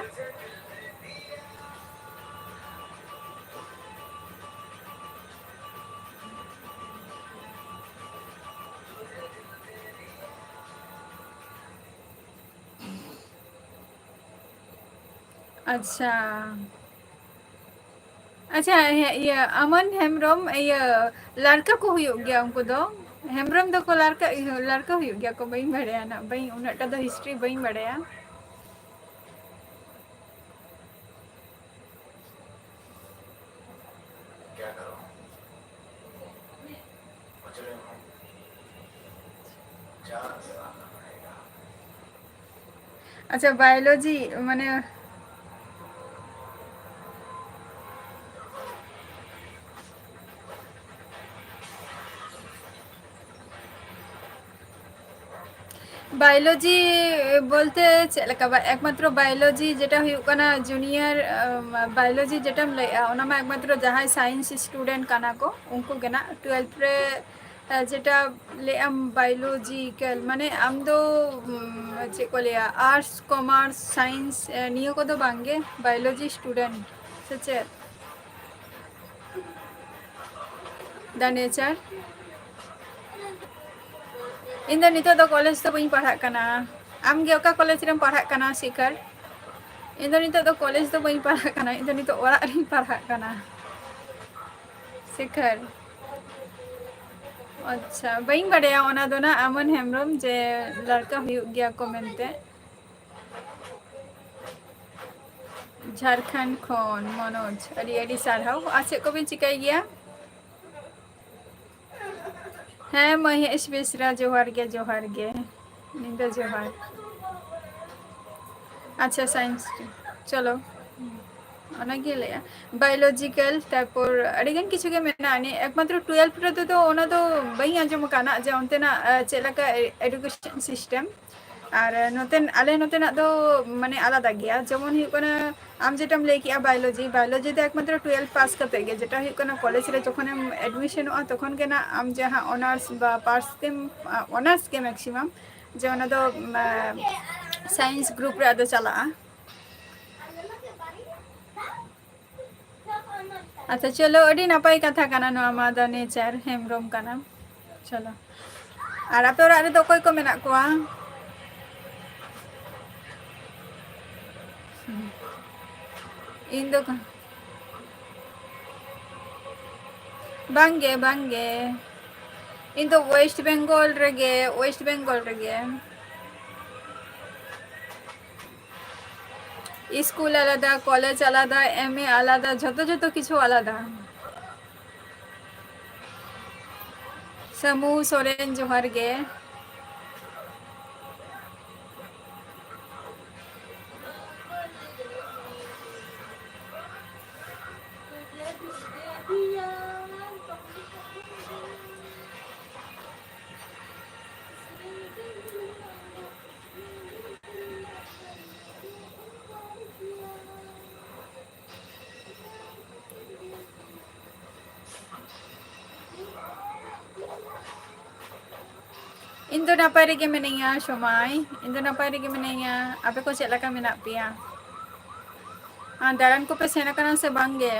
ᱟᱪᱪᱷᱟ᱾ ᱟᱪᱪᱷᱟ, ᱦᱮᱸ, ᱤᱭᱟᱹ, ᱟᱢᱚᱱ ᱦᱮᱢᱵᱨᱚᱢ, ᱤᱭᱟᱹ, ᱞᱟᱲᱠᱟ ᱠᱚ ᱦᱩᱭᱩᱜ ᱜᱮᱭᱟ ᱩᱱᱠᱩ ᱫᱚ? ᱦᱮᱢᱵᱨᱚᱢ ᱫᱚᱠᱚ ᱞᱟᱲᱠᱟ, ᱤᱭᱟᱹ, ᱞᱟᱲᱠᱟ ᱦᱩᱭᱩᱜ ᱜᱮᱭᱟ ᱠᱚ? ᱵᱟᱹᱧ ᱵᱟᱲᱟᱭᱟ ᱱᱟᱜ, ᱵᱟᱹᱧ, ᱩᱱᱟᱹᱜ ᱴᱟ ᱫᱚ history ᱵᱟᱹᱧ ᱵᱟᱲᱟᱭᱟ᱾ ᱟᱪᱪᱷᱟ, biology ᱢᱟᱱᱮ, biology ᱵᱚᱞᱛᱮ ᱪᱮᱫ ᱞᱮᱠᱟ? ᱵᱟ-, ᱮᱠᱢᱟᱛᱨᱚ biology ᱡᱮᱴᱟ ᱦᱩᱭᱩᱜ ᱠᱟᱱᱟ junior, ᱟᱢ, biology ᱡᱮᱴᱟᱢ ᱞᱟᱹᱭᱮᱜᱼᱟ, ᱚᱱᱟ ᱢᱟ ᱮᱠᱢᱟᱛᱨᱚ ᱡᱟᱦᱟᱸᱭ science student ᱠᱟᱱᱟ ᱠᱚ, ᱩᱱᱠᱩ ᱜᱮ ᱱᱟᱜ᱾ Twelfth ᱨᱮ, ᱟ, ᱡᱮᱴᱟ ᱞᱟᱹᱭᱮᱜ ᱟᱢ biological, ᱢᱟᱱᱮ ᱟᱢ ᱫᱚ, ᱩᱢ, ᱪᱮᱫ ᱠᱚ ᱞᱟᱹᱭᱟ, arts, commerce, science, ᱮ, ᱱᱤᱭᱟᱹ ᱠᱚᱫᱚ ᱵᱟᱝ ᱜᱮ, biology student ᱥᱮ ᱪᱮᱫ? The nature. ᱤᱧ ᱫᱚ ᱱᱤᱛᱚᱜ ᱫᱚ college ᱫᱚ ᱵᱟᱹᱧ ᱯᱟᱲᱦᱟᱜ ᱠᱟᱱᱟ᱾ ᱟᱢ ᱜᱮ ᱚᱠᱟ college ᱨᱮᱢ ᱯᱟᱲᱦᱟᱜ ᱠᱟᱱᱟ, ᱥᱤᱠᱷᱟᱨ? ᱤᱧ ᱫᱚ ᱱᱤᱛᱚᱜ ᱫᱚ college ᱫᱚ ᱵᱟᱹᱧ ᱯᱟᱲᱦᱟᱜ ᱠᱟᱱᱟ, ᱤᱧ ᱫᱚ ᱱᱤᱛᱚᱜ ᱚᱲᱟᱜ ᱨᱤᱧ ᱯᱟᱲᱦᱟᱜ ᱠᱟᱱᱟ, ᱥᱤᱠᱷᱟᱨ᱾ ᱟᱪᱪᱷᱟ, ᱵᱟᱹᱧ ᱵᱟᱰᱟᱭᱟ ᱚᱱᱟ ᱫᱚ ᱱᱟᱜ, ᱟᱢᱚᱱ ᱦᱮᱢᱵᱨᱚᱢ, ᱡᱮ ᱞᱟᱲᱠᱟ ᱦᱩᱭᱩᱜ ᱜᱮᱭᱟ ᱠᱚ ᱢᱮᱱᱛᱮ᱾ ᱡᱷᱟᱲᱠᱷᱚᱸᱰ ᱠᱷᱚᱱ ᱢᱚᱱᱳᱡᱽ, ᱟᱹᱰᱤ ᱟᱹᱰᱤ ᱥᱟᱨᱦᱟᱣ᱾ ᱟᱨ ᱪᱮᱫ ᱠᱚᱵᱤᱱ ᱪᱤᱠᱟᱹᱭ ᱜᱮᱭᱟ? ᱦᱮᱸ, ᱢᱚᱦᱮᱥ ᱵᱮᱥᱨᱟ, ᱡᱚᱦᱟᱨ ᱜᱮ, ᱡᱚᱦᱟᱨ ᱜᱮ, ᱧᱤᱫᱟᱹ ᱡᱚᱦᱟᱨ᱾ ᱟᱪᱪᱷᱟ, ᱥᱟᱭᱮᱱᱥ, ᱪᱚᱞᱚ, ᱚᱱᱟᱜᱮ ᱞᱟᱹᱭᱟ᱾ ᱵᱟᱭᱳᱞᱚᱡᱤᱠᱮᱞ, ᱛᱟᱨᱯᱚᱨ ᱟᱹᱰᱤᱜᱟᱱ ᱠᱤᱪᱷᱩ ᱜᱮ ᱢᱮᱱᱟᱜᱼᱟ᱾ ᱱᱤᱭᱟᱹ ᱮᱠᱢᱟᱛᱨᱚ ᱴᱩᱭᱮᱞᱵᱷ ᱨᱮᱫᱚ ᱚᱱᱟ ᱫᱚ ᱵᱟᱹᱧ ᱟᱸᱡᱚᱢ ᱟᱠᱟᱫᱼᱟ, ᱡᱮ ᱚᱱᱛᱮᱱᱟᱜ, ᱟᱸ, ᱪᱮᱫ ᱞᱮᱠᱟ ᱮ-, ᱮᱰᱩᱠᱮᱥᱚᱱ ᱥᱤᱥᱴᱮᱢ᱾ ᱟᱨ ᱱᱚᱛᱮᱱ, ᱟᱞᱮ ᱱᱚᱛᱮᱱᱟᱜ ᱫᱚ ᱢᱟᱱᱮ ᱟᱞᱟᱫᱟ ᱜᱮᱭᱟ᱾ ᱡᱮᱢᱚᱱ ᱦᱩᱭᱩᱜ ᱠᱟᱱᱟ, ᱟᱢ ᱡᱮᱴᱟᱢ ᱞᱟᱹᱭ ᱠᱮᱜᱼᱟ ᱵᱟᱭᱳᱞᱚᱡᱤ, ᱵᱟᱭᱳᱞᱚᱡᱤ ᱫᱚ ᱮᱠᱢᱟᱛᱨᱚ ᱴᱩᱭᱮᱞᱵᱷ ᱯᱟᱥ ᱠᱟᱛᱮ ᱜᱮ, ᱡᱮᱴᱟ ᱦᱩᱭᱩᱜ ᱠᱟᱱᱟ ᱠᱚᱞᱮᱡᱽ ᱨᱮ ᱡᱚᱠᱷᱚᱱᱮᱢ ᱮᱰᱢᱤᱥᱚᱱᱚᱜᱼᱟ, ᱛᱚᱠᱷᱚᱱ ᱜᱮ ᱱᱟᱜ ᱟᱢ ᱡᱟᱦᱟᱸ ᱚᱱᱟᱨᱥ ᱵᱟ ᱯᱟᱥ ᱛᱮᱢ, ᱟᱸ, ᱚᱱᱟᱨᱥ ᱜᱮ ᱢᱮᱠᱥᱤᱢᱟᱢ, ᱡᱮ ᱚᱱᱟ ᱫᱚ, ᱟᱸ, ᱥᱟᱭᱮᱱᱥ ᱜᱨᱩᱯ ᱨᱮ ᱟᱫᱚ ᱪᱟᱞᱟᱜᱼᱟ᱾ ᱟᱪᱪᱷᱟ, ᱪᱚᱞᱚ, ᱟᱹᱰᱤ ᱱᱟᱯᱟᱭ ᱠᱟᱛᱷᱟ ᱠᱟᱱᱟ ᱱᱚᱣᱟ ᱢᱟ, ᱫᱟ ᱱᱮᱪᱟᱨ ᱦᱮᱢᱵᱨᱚᱢ ᱠᱟᱱᱟ᱾ ᱪᱚᱞᱚ, ᱟᱨ ᱟᱯᱮ ᱚᱲᱟᱜ ᱨᱮᱫᱚ ᱚᱠᱚᱭ ᱠᱚ ᱢᱮᱱᱟᱜ ᱠᱚᱣᱟ? ᱤᱧ ᱫᱚ ᱠᱟ-, ᱵᱟᱝᱜᱮ, ᱵᱟᱝᱜᱮ, ᱤᱧ ᱫᱚ ᱳᱭᱮᱥᱴ ᱵᱮᱝᱜᱚᱞ ᱨᱮᱜᱮ, ᱳᱭᱮᱥᱴ ᱵᱮᱝᱜᱚᱞ ᱨᱮᱜᱮ᱾ ᱥᱠᱩᱞ ᱟᱞᱟᱫᱟ, ᱠᱚᱞᱮᱡᱽ ᱟᱞᱟᱫᱟ, ᱮᱢ ᱮ ᱟᱞᱟᱫᱟ, ᱡᱷᱚᱛᱚ, ᱡᱷᱚᱛᱚ ᱠᱤᱪᱷᱩ ᱟᱞᱟᱫᱟ᱾ ᱥᱟᱹᱢᱩ ᱥᱚᱨᱮᱱ, ᱡᱚᱦᱟᱨ ᱜᱮ᱾ ᱤᱧ ᱫᱚ ᱱᱟᱯᱟᱭ ᱨᱮᱜᱮ ᱢᱤᱱᱟᱹᱧᱟ ᱥᱚᱢᱟᱭ, ᱤᱧ ᱫᱚ ᱱᱟᱯᱟᱭ ᱨᱮᱜᱮ ᱢᱤᱱᱟᱹᱧᱟ᱾ ᱟᱯᱮ ᱠᱚ ᱪᱮᱫ ᱞᱮᱠᱟ ᱢᱮᱱᱟᱜ ᱯᱮᱭᱟ? ᱟᱨ ᱫᱟᱬᱟᱱ ᱠᱚᱯᱮ ᱥᱮᱱ ᱟᱠᱟᱱᱟ ᱥᱮ ᱵᱟᱝ ᱜᱮ?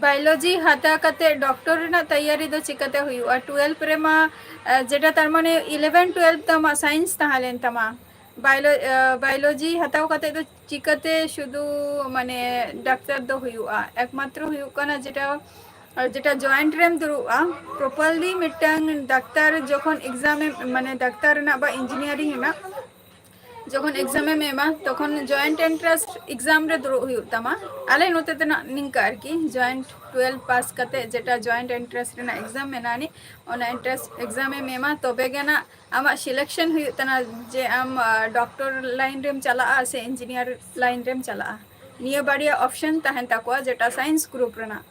ᱵᱟᱭᱳᱞᱚᱡᱤ ᱦᱟᱛᱟᱣ ᱠᱟᱛᱮ ᱰᱚᱠᱴᱚᱨ ᱨᱮᱱᱟᱜ ᱛᱮᱭᱟᱨᱤ ᱫᱚ ᱪᱤᱠᱟᱹᱛᱮ ᱦᱩᱭᱩᱜᱼᱟ? ᱴᱩᱭᱮᱞᱵᱷ ᱨᱮᱢᱟ, ᱟᱸ, ᱡᱮᱴᱟ ᱛᱟᱨ ᱢᱟᱱᱮ ᱤᱞᱮᱵᱷᱮᱱ ᱴᱩᱭᱮᱞᱵᱷ ᱛᱟᱢᱟ ᱥᱟᱭᱮᱱᱥ ᱛᱟᱦᱮᱸ ᱞᱮᱱ ᱛᱟᱢᱟ, ᱵᱟᱭᱳᱞᱚ-, ᱟᱸ, ᱵᱟᱭᱳᱞᱚᱡᱤ ᱦᱟᱛᱟᱣ ᱠᱟᱛᱮ ᱫᱚ ᱪᱤᱠᱟᱹᱛᱮ ᱥᱩᱫᱷᱩ ᱢᱟᱱᱮ ᱰᱟᱠᱛᱟᱨ ᱫᱚ ᱦᱩᱭᱩᱜᱼᱟ? ᱮᱠᱢᱟᱛᱨᱚ ᱦᱩᱭᱩᱜ ᱠᱟᱱᱟ ᱡᱮᱴᱟ, ᱟᱨ ᱡᱮᱴᱟ ᱡᱚᱭᱮᱱᱴ ᱨᱮᱢ ᱫᱩᱲᱩᱵᱼᱟ, ᱯᱨᱚᱯᱟᱨᱞᱤ ᱢᱤᱫᱴᱟᱝ ᱰᱟᱠᱛᱟᱨ ᱡᱚᱠᱷᱚᱱ ᱮᱠᱡᱟᱢ ᱮᱢ, ᱢᱟᱱᱮ ᱰᱟᱠᱛᱟᱨ ᱨᱮᱱᱟᱜ ᱵᱟ ᱤᱧᱡᱤᱱᱤᱭᱟᱨᱤᱝ ᱨᱮᱱᱟᱜ ᱡᱚᱠᱷᱚᱱ ᱮᱠᱡᱟᱢ ᱮᱢ ᱮᱢᱟ, ᱛᱚᱠᱷᱚᱱ ᱡᱚᱭᱮᱱᱴ ᱮᱱᱴᱨᱟᱱᱥ ᱮᱠᱡᱟᱢ ᱨᱮ ᱫᱩᱲᱩᱵ ᱦᱩᱭᱩᱜ ᱛᱟᱢᱟ᱾ ᱟᱞᱮ ᱱᱚᱛᱮ ᱫᱚ ᱱᱟᱜ ᱱᱤᱝᱠᱟ ᱟᱨᱠᱤ, ᱡᱚᱭᱮᱱᱴ ᱴᱩᱭᱮᱞᱵᱷ ᱯᱟᱥ ᱠᱟᱛᱮ ᱡᱮᱴᱟ ᱡᱚᱭᱮᱱᱴ ᱮᱱᱴᱨᱟᱱᱥ ᱨᱮᱱᱟᱜ ᱮᱠᱡᱟᱢ ᱢᱮᱱᱟᱜᱼᱟ ᱱᱤ, ᱚᱱᱟ ᱮᱱᱴᱨᱟᱱᱥ ᱮᱠᱡᱟᱢ ᱮᱢ ᱮᱢᱟ, ᱛᱚᱵᱮ ᱜᱮ ᱱᱟᱜ ᱟᱢᱟᱜ ᱥᱤᱞᱮᱠᱥᱚᱱ ᱦᱩᱭᱩᱜ ᱛᱟᱢᱟ ᱡᱮ ᱟᱢ, ᱟᱸ, ᱰᱚᱠᱴᱚᱨ ᱞᱟᱭᱤᱱ ᱨᱮᱢ ᱪᱟᱞᱟᱜᱼᱟ ᱥᱮ ᱤᱧᱡᱤᱱᱤᱭᱟᱨ ᱞᱟᱭᱤᱱ ᱨᱮᱢ ᱪᱟᱞᱟᱜᱼᱟ᱾ ᱱᱤᱭᱟᱹ ᱵᱟᱨᱭᱟ ᱚᱯᱥᱚᱱ ᱛᱟᱦᱮᱱ ᱛᱟᱠᱚᱣᱟ, ᱡᱮᱴᱟ ᱥᱟᱭᱮᱱᱥ ᱜᱨᱩᱯ ᱨᱮᱱᱟᱜ᱾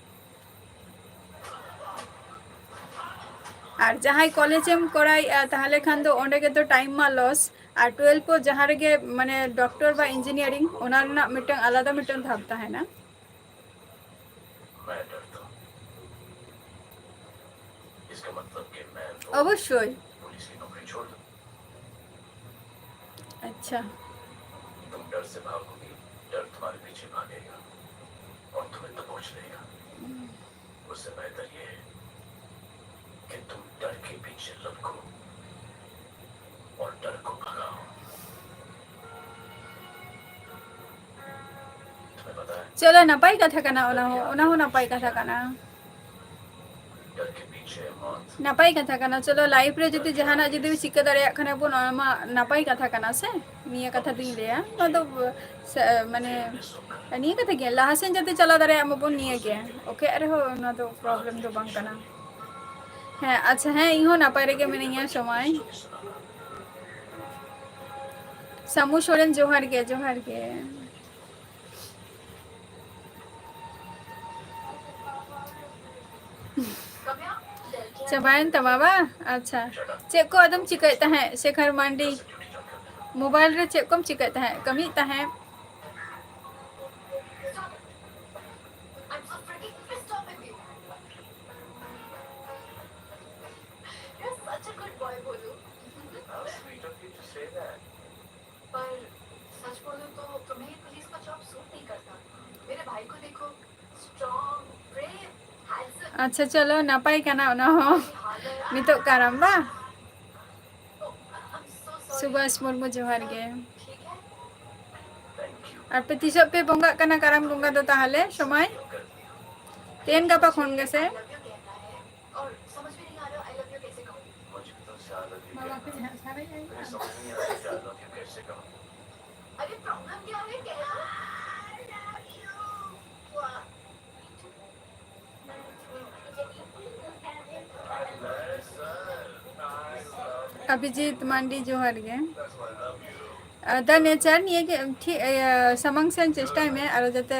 ᱟᱨ ᱡᱟᱦᱟᱸᱭ ᱠᱚᱞᱮᱡᱽ ᱮᱢ ᱠᱚᱨᱟᱣᱮᱫᱼᱟ, ᱛᱟᱦᱚᱞᱮ ᱠᱷᱟᱱ ᱫᱚ ᱚᱸᱰᱮ ᱜᱮᱛᱚ ᱴᱟᱭᱤᱢ ᱢᱟ ᱞᱚᱥ᱾ ᱟᱨ ᱴᱩᱭᱮᱞᱵᱷ ᱯᱚᱨ ᱡᱟᱦᱟᱸ ᱨᱮᱜᱮ, ᱢᱟᱱᱮ, ᱰᱚᱠᱴᱚᱨ ᱵᱟ ᱤᱧᱡᱤᱱᱤᱭᱟᱨᱤᱝ, ᱚᱱᱟ ᱨᱮᱱᱟᱜ ᱢᱤᱫᱴᱟᱝ ᱟᱞᱟᱫᱟ ᱢᱤᱫᱴᱟᱝ ᱫᱷᱟᱯ ᱛᱟᱦᱮᱱᱟ᱾ मैं डरता हूँ। इसका मतलब कि मैं तो ᱚᱵᱚᱥᱥᱳᱭ। पुलिस की नौकरी छोड़ दूँ। ᱟᱪᱪᱷᱟ। तुम डर से भागोगी, डर तुम्हारे पीछे भागेगा और तुम्हें दबोच लेगा। उससे बेहतर ये है कि तुम डर के पीछे लपको और डर को भगाओ। तुम्हें पता है, ᱪᱚᱞᱚ, ᱱᱟᱯᱟᱭ ᱠᱟᱛᱷᱟ ᱠᱟᱱᱟ ᱚᱱᱟ ᱦᱚᱸ, ᱚᱱᱟ ᱦᱚᱸ ᱱᱟᱯᱟᱭ ᱠᱟᱛᱷᱟ ᱠᱟᱱᱟ। ᱱᱟᱯᱟᱭ ᱠᱟᱛᱷᱟ ᱠᱟᱱᱟ। ᱪᱚᱞᱚ, ᱞᱟᱭᱤᱯᱷ ᱨᱮ ᱡᱩᱫᱤ ᱡᱟᱦᱟᱱᱟᱜ ᱡᱩᱫᱤ ᱪᱤᱠᱟᱹ ᱫᱟᱲᱮᱭᱟᱜ ᱠᱷᱟᱱ ᱵᱚᱱ, ᱚᱱᱟ ᱢᱟ ᱱᱟᱯᱟᱭ ᱠᱟᱛᱷᱟ ᱠᱟᱱᱟ ᱥᱮ? ᱱᱤᱭᱟᱹ ᱠᱟᱛᱷᱟ ᱫᱚᱧ ᱞᱟᱹᱭᱟ, ᱱᱚᱣᱟ ᱫᱚ ᱥᱮ, ᱢᱟᱱᱮ, ᱱᱤᱭᱟᱹ ᱠᱟᱛᱷᱟ ᱜᱮ, ᱞᱟᱦᱟ ᱥᱮᱱ ᱡᱟᱛᱮ ᱪᱟᱞᱟᱣ ᱫᱟᱲᱮᱭᱟᱜ ᱢᱟᱵᱚᱱ, ᱱᱤᱭᱟᱹ ᱜᱮ᱾ ᱚᱠᱚᱭᱟᱜ ᱨᱮᱦᱚᱸ ᱚᱱᱟ ᱫᱚ ᱯᱨᱚᱵᱞᱮᱢ ᱫᱚ ᱵᱟᱝ ᱠᱟᱱᱟ᱾ ᱦᱮᱸ, ᱟᱪᱪᱷᱟ, ᱦᱮᱸ, ᱤᱧ ᱦᱚᱸ ᱱᱟᱯᱟᱭ ᱨᱮᱜᱮ ᱢᱤᱱᱟᱹᱧᱟ, ᱥᱚᱢᱟᱭ᱾ ᱥᱟᱢᱩ ᱥᱚᱨᱮᱱ, ᱡᱚᱦᱟᱨ ᱜᱮ, ᱡᱚᱦᱟᱨ ᱜᱮ᱾ ᱪᱟᱵᱟᱭᱮᱱ ᱛᱟᱢᱟ ᱵᱟ? ᱟᱪᱪᱷᱟ᱾ ᱪᱮᱫ ᱠᱚ ᱟᱫᱚᱢ ᱪᱤᱠᱟᱹᱭᱮᱫ ᱛᱟᱦᱮᱸᱫ, ᱥᱮᱠᱷᱟᱨ ᱢᱟᱱᱰᱤ? ᱢᱳᱵᱟᱭᱤᱞ ᱨᱮ ᱪᱮᱫ ᱠᱚᱢ ᱪᱤᱠᱟᱹᱭᱮᱫ ᱛᱟᱦᱮᱸᱫ? ᱠᱟᱹᱢᱤᱭᱮᱫ ᱛᱟᱦᱮᱸᱫ? I'm so freaking pissed off with you. You're such a good boy, Bholu. How sweet of you to say that. पर सच बोलूं तो तुम्हें ये पुलिस का जॉब सूट नहीं करता। मेरे भाई को देखो, ᱟᱪᱪᱷᱟ, ᱪᱚᱞᱚ, ᱱᱟᱯᱟᱭ ᱠᱟᱱᱟ ᱚᱱᱟ ᱦᱚᱸ᱾ ᱱᱤᱛᱚᱜ ᱠᱟᱨᱟᱢ ᱵᱟ? ᱥᱩᱵᱷᱟᱥ ᱢᱩᱨᱢᱩ, ᱡᱚᱦᱟᱨ ᱜᱮ᱾ ᱟᱨ ᱯᱮ ᱛᱤᱥᱚᱜ ᱯᱮ ᱵᱚᱸᱜᱟᱜ ᱠᱟᱱᱟ ᱠᱟᱨᱟᱢ ᱵᱚᱸᱜᱟ ᱫᱚ ᱛᱟᱦᱚᱞᱮ ᱥᱚᱢᱚᱭ? ᱛᱮᱦᱮᱧ ᱜᱟᱯᱟ ᱠᱷᱚᱱ ᱜᱮᱥᱮ? ᱚᱵᱷᱤᱡᱤᱛ ᱢᱟᱱᱰᱤ, ᱡᱚᱦᱟᱨ ᱜᱮ᱾ ᱟᱨ The Nature ᱱᱤᱭᱟᱹ ᱜᱮ ᱴᱷᱤᱠ, ᱤᱭᱟᱹ, ᱥᱟᱢᱟᱝ ᱥᱮᱱ ᱪᱮᱥᱴᱟᱭ ᱢᱮ, ᱟᱨᱚ ᱡᱟᱛᱮ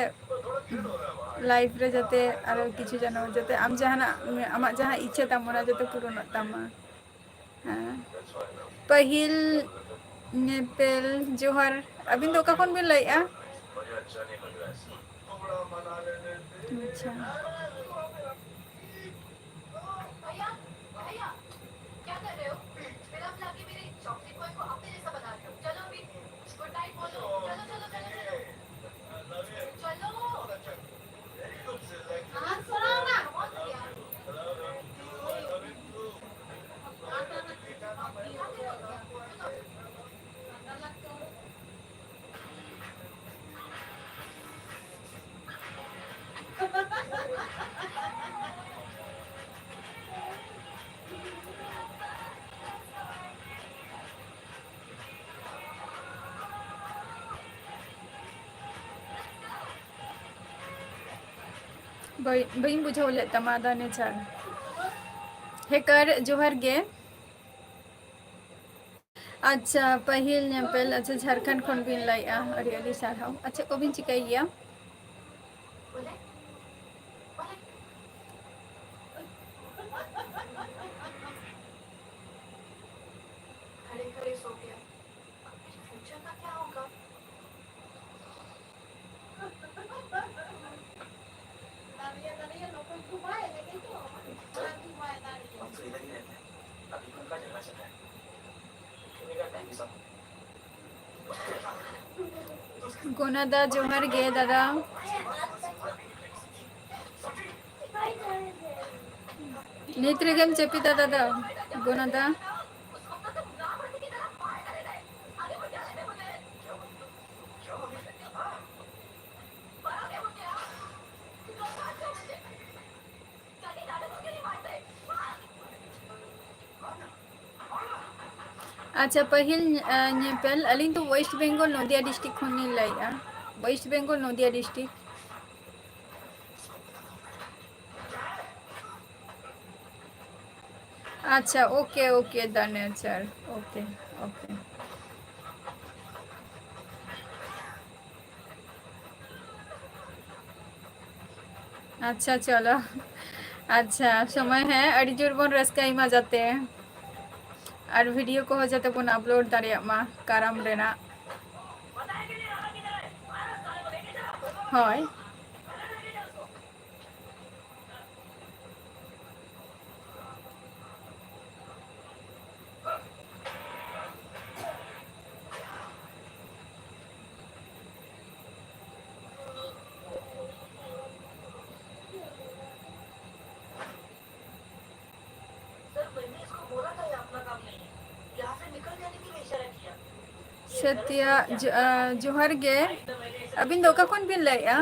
life ᱨᱮ ᱡᱟᱛᱮ ᱟᱨᱚ ᱠᱤᱪᱷᱩ ᱡᱮᱱᱚ ᱡᱟᱛᱮ ᱟᱢ ᱡᱟᱦᱟᱱᱟᱜ, ᱟᱢᱟᱜ ᱡᱟᱦᱟᱸ ᱤᱪᱪᱷᱟᱹ ᱛᱟᱢ ᱚᱱᱟ ᱡᱟᱛᱮ ᱯᱩᱨᱚᱱᱚᱜ ᱛᱟᱢᱟ᱾ ᱦᱮᱸ᱾ ᱯᱟᱹᱦᱤᱞ ᱧᱮᱯᱮᱞ, ᱡᱚᱦᱟᱨ᱾ ᱟᱹᱵᱤᱱ ᱫᱚ ᱚᱠᱟ ᱠᱷᱚᱱ ᱵᱤᱱ ᱞᱟᱹᱭᱮᱫᱼᱟ? ᱟᱪᱪᱷᱟ᱾ ᱵᱟᱹᱧ, ᱵᱟᱹᱧ ᱵᱩᱡᱷᱟᱹᱣ ᱞᱮᱫ ᱛᱟᱢᱟ, The Nature᱾ ᱦᱮᱠᱟᱨ, ᱡᱚᱦᱟᱨ ᱜᱮ᱾ ᱟᱪᱪᱷᱟ, ᱯᱟᱹᱦᱤᱞ ᱧᱮᱯᱮᱞ, ᱟᱪᱪᱷᱟ, ᱡᱷᱟᱲᱠᱷᱚᱸᱰ ᱠᱷᱚᱱ ᱵᱤᱱ ᱞᱟᱹᱭᱮᱜᱼᱟ, ᱟᱹᱰᱤ ᱟᱹᱰᱤ ᱥᱟᱨᱦᱟᱣ᱾ ᱟᱪᱪᱷᱟ, ᱪᱮᱫ ᱠᱚᱵᱤᱱ ᱪᱤᱠᱟᱹᱭ ᱜᱮᱭᱟ? ᱜᱚᱱᱟᱫᱟ, ᱡᱚᱦᱟᱨ ᱜᱮ ᱫᱟᱫᱟ᱾ ᱱᱤᱛ ᱨᱮᱜᱮᱢ ᱡᱟᱹᱯᱤᱫᱟ ᱫᱟᱫᱟ, ᱜᱩᱱᱟ ᱫᱟ? ᱟᱪᱪᱷᱟ, ᱯᱟᱹᱦᱤᱞ, ᱟ, ᱧᱮᱯᱮᱞ, ᱟᱹᱞᱤᱧ ᱫᱚ West Bengal ᱱᱚᱫᱤᱭᱟ district ᱠᱷᱚᱱ ᱞᱤᱧ ᱞᱟᱹᱭᱮᱫᱼᱟ᱾ West Bengal ᱱᱚᱫᱤᱭᱟ district᱾ ᱟᱪᱪᱷᱟ, OK, OK, done, sir, OK, OK. ᱟᱪᱪᱷᱟ, ᱪᱚᱞᱚ᱾ ᱟᱪᱪᱷᱟ, ᱥᱚᱢᱚᱭ, ᱦᱮᱸ, ᱟᱹᱰᱤ ᱡᱳᱨ ᱵᱚᱱ ᱨᱟᱹᱥᱠᱟᱹᱭ ᱢᱟ ᱡᱟᱛᱮ, ᱟᱨ video ᱠᱚᱦᱚᱸ ᱡᱟᱛᱮ ᱵᱚᱱ upload ᱫᱟᱲᱮᱭᱟᱜ ᱢᱟ ᱠᱟᱨᱟᱢ ᱨᱮᱱᱟᱜ᱾ ᱦᱳᱭ᱾ ᱥᱟᱛᱭᱟ, ᱡᱚ-, ᱟ, ᱡᱚᱦᱟᱨ ᱜᱮ᱾ ᱟᱹᱵᱤᱱ ᱫᱚ ᱚᱠᱟ ᱠᱷᱚᱱ ᱵᱤᱱ ᱞᱟᱹᱭᱮᱫᱼᱟ?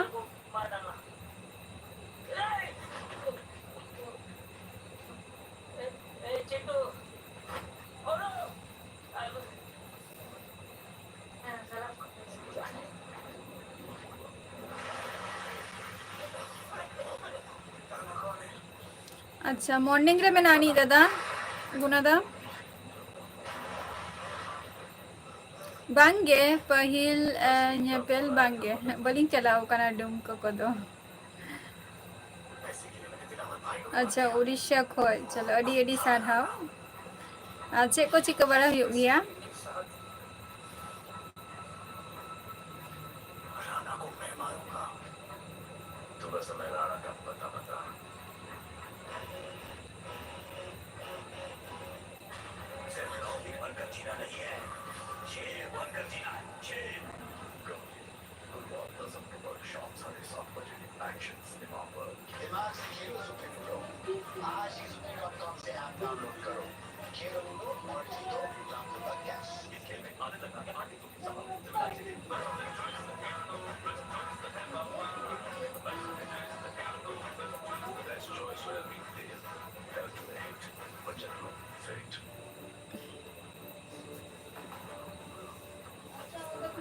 ᱟᱪᱪᱷᱟ, morning ᱨᱮ ᱢᱮᱱᱟᱜ ᱟᱹᱱᱤᱡ ᱫᱟᱫᱟ, ᱜᱩᱱᱟ ᱫᱟ? ᱵᱟᱝᱜᱮ, ᱯᱟᱹᱦᱤᱞ, ᱮ, ᱧᱮᱯᱮᱞ ᱵᱟᱝᱜᱮ, ᱵᱟᱹᱞᱤᱧ ᱪᱟᱞᱟᱣ ᱠᱟᱱᱟ ᱰᱩᱢᱠᱟ ᱠᱚᱫᱚ᱾ ᱟᱪᱪᱷᱟ, ᱩᱲᱤᱥᱥᱟ ᱠᱷᱚᱡ, ᱪᱚᱞᱚ, ᱟᱹᱰᱤ ᱟᱹᱰᱤ ᱥᱟᱨᱦᱟᱣ᱾ ᱟᱨ ᱪᱮᱫ ᱠᱚ ᱪᱤᱠᱟᱹ ᱵᱟᱲᱟ ᱦᱩᱭᱩᱜ ᱜᱮᱭᱟ?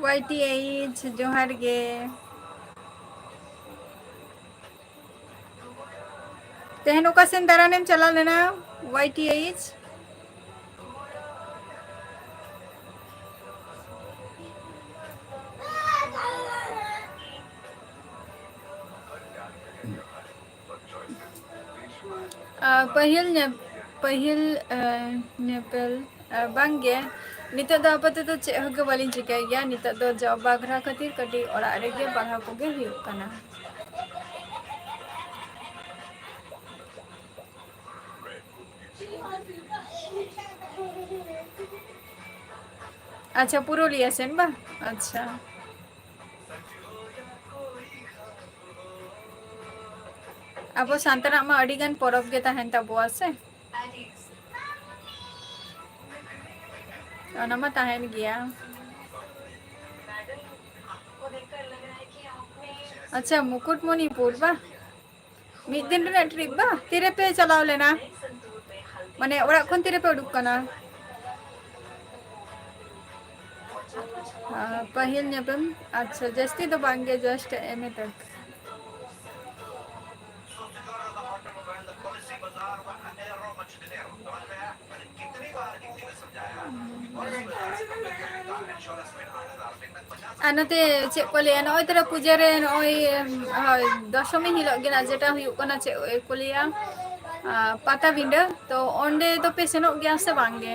ᱣᱟᱭ ᱴᱤ ᱮᱭᱤᱪ, ᱡᱚᱦᱟᱨ ᱜᱮ᱾ ᱛᱮᱦᱮᱧ ᱚᱠᱟ ᱥᱮᱱ ᱫᱟᱬᱟᱱᱮᱢ ᱪᱟᱞᱟᱣ ᱞᱮᱱᱟ, ᱣᱟᱭ ᱴᱤ ᱮᱭᱤᱪ? ᱟᱨ ᱯᱟᱹᱦᱤᱞ ᱧᱮ-, ᱯᱟᱹᱦᱤᱞ, ᱮ, ᱧᱮᱯᱮᱞ, ᱮ, ᱵᱟᱝᱜᱮ, ᱱᱤᱛᱚᱜ ᱫᱚ ᱟᱯᱟᱛᱚᱛᱚ ᱪᱮᱫ ᱦᱚᱸ ᱜᱮ ᱵᱟᱹᱞᱤᱧ ᱪᱤᱠᱟᱹᱭ ᱜᱮᱭᱟ᱾ ᱱᱤᱛᱚᱜ ᱫᱚ job ᱵᱟᱠᱷᱨᱟ ᱠᱷᱟᱹᱛᱤᱨ ᱠᱟᱹᱴᱤᱡ ᱚᱲᱟᱜ ᱨᱮᱜᱮ ᱯᱟᱲᱦᱟᱣ ᱠᱚᱜᱮ ᱦᱩᱭᱩᱜ ᱠᱟᱱᱟ᱾ ᱟᱪᱪᱷᱟ, ᱯᱩᱨᱩᱞᱤᱭᱟᱹ ᱥᱮᱱ ᱵᱟᱝ? ᱟᱪᱪᱷᱟ᱾ ᱟᱵᱚ ᱥᱟᱱᱛᱟᱲᱟᱜ ᱢᱟ ᱟᱹᱰᱤ ᱜᱟᱱ ᱯᱚᱨᱚᱵᱽ ᱜᱮ ᱛᱟᱦᱮᱱ ᱛᱟᱵᱚᱣᱟ ᱥᱮ᱾ ᱚᱱᱟ ᱢᱟ ᱛᱟᱦᱮᱱ ᱜᱮᱭᱟ᱾ ᱟᱪᱪᱷᱟ, ᱢᱩᱠᱩᱴᱢᱚᱱᱤᱯᱩᱨ ᱵᱟ? ᱢᱤᱫ ᱫᱤᱱ ᱨᱮᱱᱟᱜ trip ᱵᱟ? ᱛᱤᱨᱮᱯᱮ ᱪᱟᱞᱟᱣ ᱞᱮᱱᱟ? ᱢᱟᱱᱮ, ᱚᱲᱟᱜ ᱠᱷᱚᱱ ᱛᱤᱨᱮᱯᱮ ᱩᱰᱩᱠ ᱠᱟᱱᱟ? ᱟᱨ ᱯᱟᱹᱦᱤᱞ ᱧᱟᱯᱟᱢ, ᱟᱪᱪᱷᱟ, ᱡᱟᱹᱥᱛᱤ ᱫᱚ ᱵᱟᱝ ᱜᱮ, just ᱮᱢ ᱮ ᱛᱟᱠ᱾ ᱟᱨ ᱱᱚᱛᱮ ᱪᱮᱫ ᱠᱚ ᱞᱟᱹᱭᱟ, ᱱᱚᱜᱼᱚᱭ ᱛᱚᱨᱟ ᱯᱩᱡᱟᱹ ᱨᱮ ᱱᱚᱜᱼᱚᱭ, ᱦᱳᱭ, ᱫᱚᱥᱚᱢᱤ ᱦᱤᱞᱳᱜ ᱜᱮ ᱱᱟᱜ ᱡᱮᱴᱟ ᱦᱩᱭᱩᱜ ᱠᱟᱱᱟ, ᱪᱮᱫ ᱠᱚ ᱞᱟᱹᱭᱟ, ᱟᱨ ᱯᱟᱴᱟᱵᱤᱸᱰᱟᱹ, ᱛᱚ ᱚᱸᱰᱮ ᱫᱚᱯᱮ ᱥᱮᱱᱚᱜ ᱜᱮᱭᱟ ᱥᱮ ᱵᱟᱝ ᱜᱮ?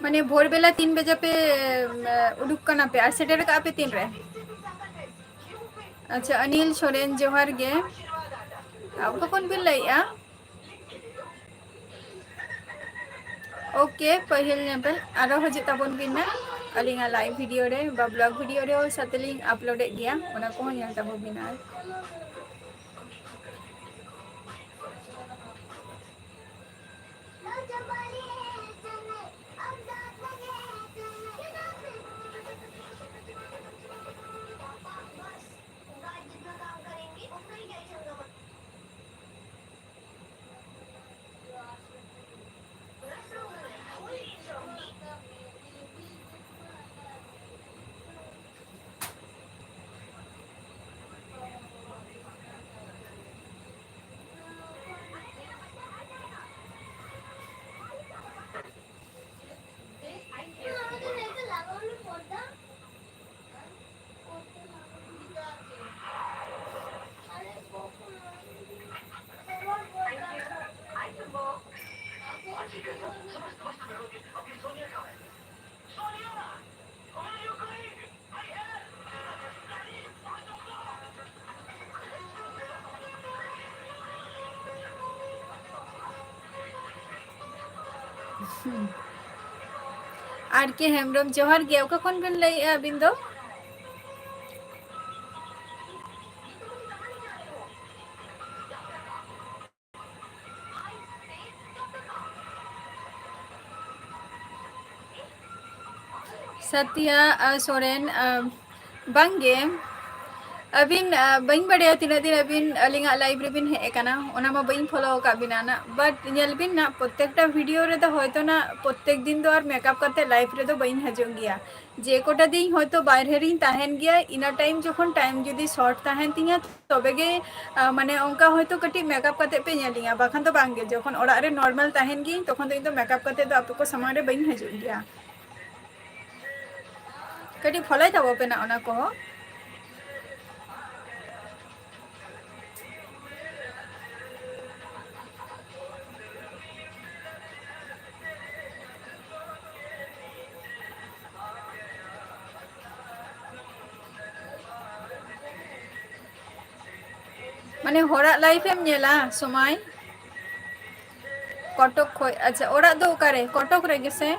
ᱢᱟᱱᱮ, ᱵᱷᱳᱨ ᱵᱮᱞᱟ ᱛᱤᱱ ᱵᱟᱡᱮ ᱯᱮ, ᱮ, ᱩᱰᱩᱠ ᱠᱟᱱᱟ ᱯᱮ ᱟᱨ ᱥᱮᱴᱮᱨ ᱠᱟᱜᱼᱟ ᱯᱮ ᱛᱤᱱ ᱨᱮ? ᱟᱪᱪᱷᱟ, ᱚᱱᱤᱞ ᱥᱚᱨᱮᱱ, ᱡᱚᱦᱟᱨ ᱜᱮ᱾ ᱚᱠᱟ ᱠᱷᱚᱱ ᱵᱤᱱ ᱞᱟᱹᱭᱮᱜᱼᱟ? OK, ᱯᱟᱹᱦᱤᱞ ᱧᱮᱯᱮᱞ ᱟᱨᱚ ᱦᱤᱡᱩᱜ ᱛᱟᱵᱚᱱ ᱵᱤᱱ ᱱᱟᱜ ᱟᱹᱞᱤᱧᱟᱜ live video ᱨᱮ ᱵᱟ vlog video ᱨᱮ ᱥᱟᱛᱮ ᱞᱤᱧ upload ᱮᱫ ᱜᱮᱭᱟ, ᱚᱱᱟ ᱠᱚᱦᱚᱸ ᱧᱮᱞ ᱛᱟᱵᱚᱱ ᱵᱤᱱ ᱟᱨ᱾ ᱦᱩᱸ᱾ ᱟᱨ ᱠᱮ ᱦᱮᱢᱵᱨᱚᱢ, ᱡᱚᱦᱟᱨ ᱜᱮ᱾ ᱚᱠᱟ ᱠᱷᱚᱱ ᱵᱮᱱ ᱞᱟᱹᱭᱮᱜᱼᱟ ᱟᱹᱵᱤᱱ ᱫᱚ? ᱥᱟᱛᱤᱭᱟ, ᱟᱨ ᱥᱚᱨᱮᱱ, ᱟᱨ ᱵᱟᱝᱜᱮ, ᱟᱹᱵᱤᱱ, ᱟᱨ ᱵᱟᱹᱧ ᱵᱟᱰᱟᱭᱟ ᱛᱤᱱᱟᱹᱜ ᱫᱤᱱ ᱟᱹᱵᱤᱱ ᱟᱹᱞᱤᱧᱟᱜ live ᱨᱮᱵᱤᱱ ᱦᱮᱡ ᱟᱠᱟᱱᱟ, ᱚᱱᱟ ᱢᱟ ᱵᱟᱹᱧ follow ᱟᱠᱟᱫ ᱵᱤᱱᱟ ᱱᱟᱜ, but ᱧᱮᱞ ᱵᱤᱱ ᱱᱟᱜ, ᱯᱨᱚᱛᱮᱠᱴᱟ video ᱨᱮᱫᱚ ᱦᱚᱭᱛᱚ ᱱᱟᱜ ᱯᱨᱚᱛᱮᱠ ᱫᱤᱱ ᱫᱚ ᱟᱨ makeup ᱠᱟᱛᱮ live ᱨᱮᱫᱚ ᱵᱟᱹᱧ ᱦᱤᱡᱩᱜ ᱜᱮᱭᱟ᱾ ᱡᱮ ᱠᱚᱴᱟ ᱫᱤᱱ ᱦᱚᱭᱛᱚ ᱵᱟᱭᱨᱮ ᱨᱤᱧ ᱛᱟᱦᱮᱱ ᱜᱮᱭᱟ, ᱤᱱᱟᱹ time ᱡᱚᱠᱷᱚᱱ time ᱡᱩᱫᱤ short ᱛᱟᱦᱮᱱ ᱛᱤᱧᱟ, ᱛᱚᱵᱮ ᱜᱮ, ᱟᱸ, ᱢᱟᱱᱮ ᱚᱱᱠᱟ ᱦᱚᱭᱛᱚ ᱠᱟᱹᱴᱤᱡ makeup ᱠᱟᱛᱮ ᱯᱮ ᱧᱮᱞᱤᱧᱟ, ᱵᱟᱠᱷᱟᱱ ᱫᱚ ᱵᱟᱝ ᱜᱮ᱾ ᱡᱚᱠᱷᱚᱱ ᱚᱲᱟᱜ ᱨᱮ normal ᱛᱟᱦᱮᱱ ᱜᱤᱭᱟᱹᱧ, ᱛᱚᱠᱷᱚᱱ ᱫᱚ ᱤᱧ ᱫᱚ makeup ᱠᱟᱛᱮ ᱫᱚ ᱟᱯᱮ ᱠᱚ ᱥᱟᱢᱟᱝ ᱨᱮ ᱵᱟᱹᱧ ᱦᱤᱡᱩᱜ ᱜᱮᱭᱟ᱾ ᱠᱟᱹᱴᱤᱡ follow ᱛᱟᱵᱚ ᱯᱮ ᱱᱟᱜ ᱚᱱᱟ ᱠᱚᱦᱚᱸ᱾ ᱢᱟᱱᱮ ᱦᱚᱲᱟᱜ live ᱮᱢ ᱧᱮᱞᱟ ᱥᱚᱢᱚᱭ? ᱠᱚᱴᱚᱠ ᱠᱷᱚᱡ, ᱟᱪᱪᱷᱟ, ᱚᱲᱟᱜ ᱫᱚ ᱚᱠᱟᱨᱮ? ᱠᱚᱴᱚᱠ ᱨᱮᱜᱮ ᱥᱮ?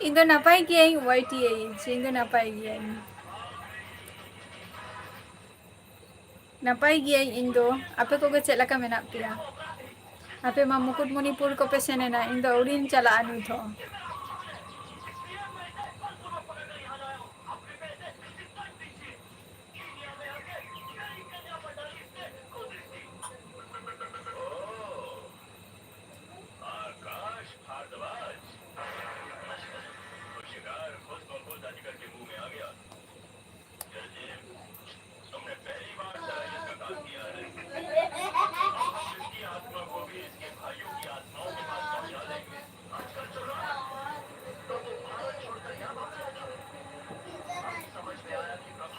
ᱤᱧ ᱫᱚ ᱱᱟᱯᱟᱭ ᱜᱤᱭᱟᱹᱧ, Y T H, ᱤᱧ ᱫᱚ ᱱᱟᱯᱟᱭ ᱜᱤᱭᱟᱹᱧ᱾ ᱱᱟᱯᱟᱭ ᱜᱤᱭᱟᱹᱧ ᱤᱧ ᱫᱚ᱾ ᱟᱯᱮ ᱠᱚᱜᱮ ᱪᱮᱫ ᱞᱮᱠᱟ ᱢᱮᱱᱟᱜ ᱯᱮᱭᱟ? ᱟᱯᱮ ᱢᱟ ᱢᱩᱠᱩᱴᱢᱩᱱᱤᱯᱩᱨ ᱠᱚᱯᱮ ᱥᱮᱱ ᱮᱱᱟ, ᱤᱧ ᱫᱚ ᱟᱹᱣᱨᱤᱧ ᱪᱟᱞᱟᱜᱼᱟ ᱱᱤᱛ ᱦᱚᱸ᱾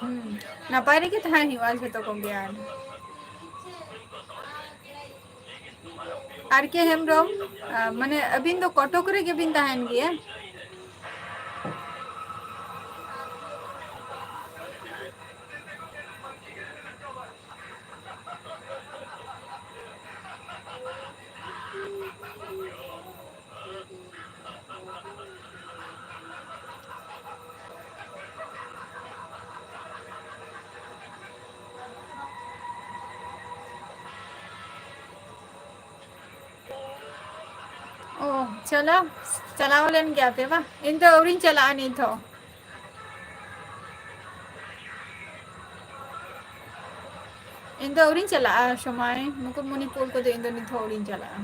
ᱦᱩᱸ᱾ ᱱᱟᱯᱟᱭ ᱨᱮᱜᱮ ᱛᱟᱦᱮᱸ ᱦᱩᱭᱩᱜᱼᱟ ᱡᱷᱚᱛᱚ ᱠᱚᱜᱮ᱾ ᱟᱨ ᱟᱨ ᱠᱮ ᱦᱮᱢᱵᱨᱚᱢ, ᱟ, ᱢᱟᱱᱮ ᱟᱹᱵᱤᱱ ᱫᱚ ᱠᱚᱴᱚᱠ ᱨᱮᱜᱮ ᱵᱤᱱ ᱛᱟᱦᱮᱱ ᱜᱮᱭᱟ? ᱚ, ᱪᱟᱞᱟᱣ, ᱪᱟᱞᱟᱣ ᱞᱮᱱ ᱜᱮᱭᱟ ᱯᱮ ᱵᱟᱝ? ᱤᱧ ᱫᱚ ᱟᱹᱣᱨᱤᱧ ᱪᱟᱞᱟᱜᱼᱟ ᱱᱤᱛ ᱦᱚᱸ᱾ ᱤᱧ ᱫᱚ ᱟᱹᱣᱨᱤᱧ ᱪᱟᱞᱟᱜᱼᱟ ᱥᱚᱢᱚᱭ, ᱢᱩᱠᱩᱴᱢᱚᱱᱤᱯᱩᱨ ᱠᱚᱫᱚ ᱤᱧ ᱫᱚ ᱱᱤᱛ ᱦᱚᱸ ᱟᱹᱣᱨᱤᱧ ᱪᱟᱞᱟᱜᱼᱟ᱾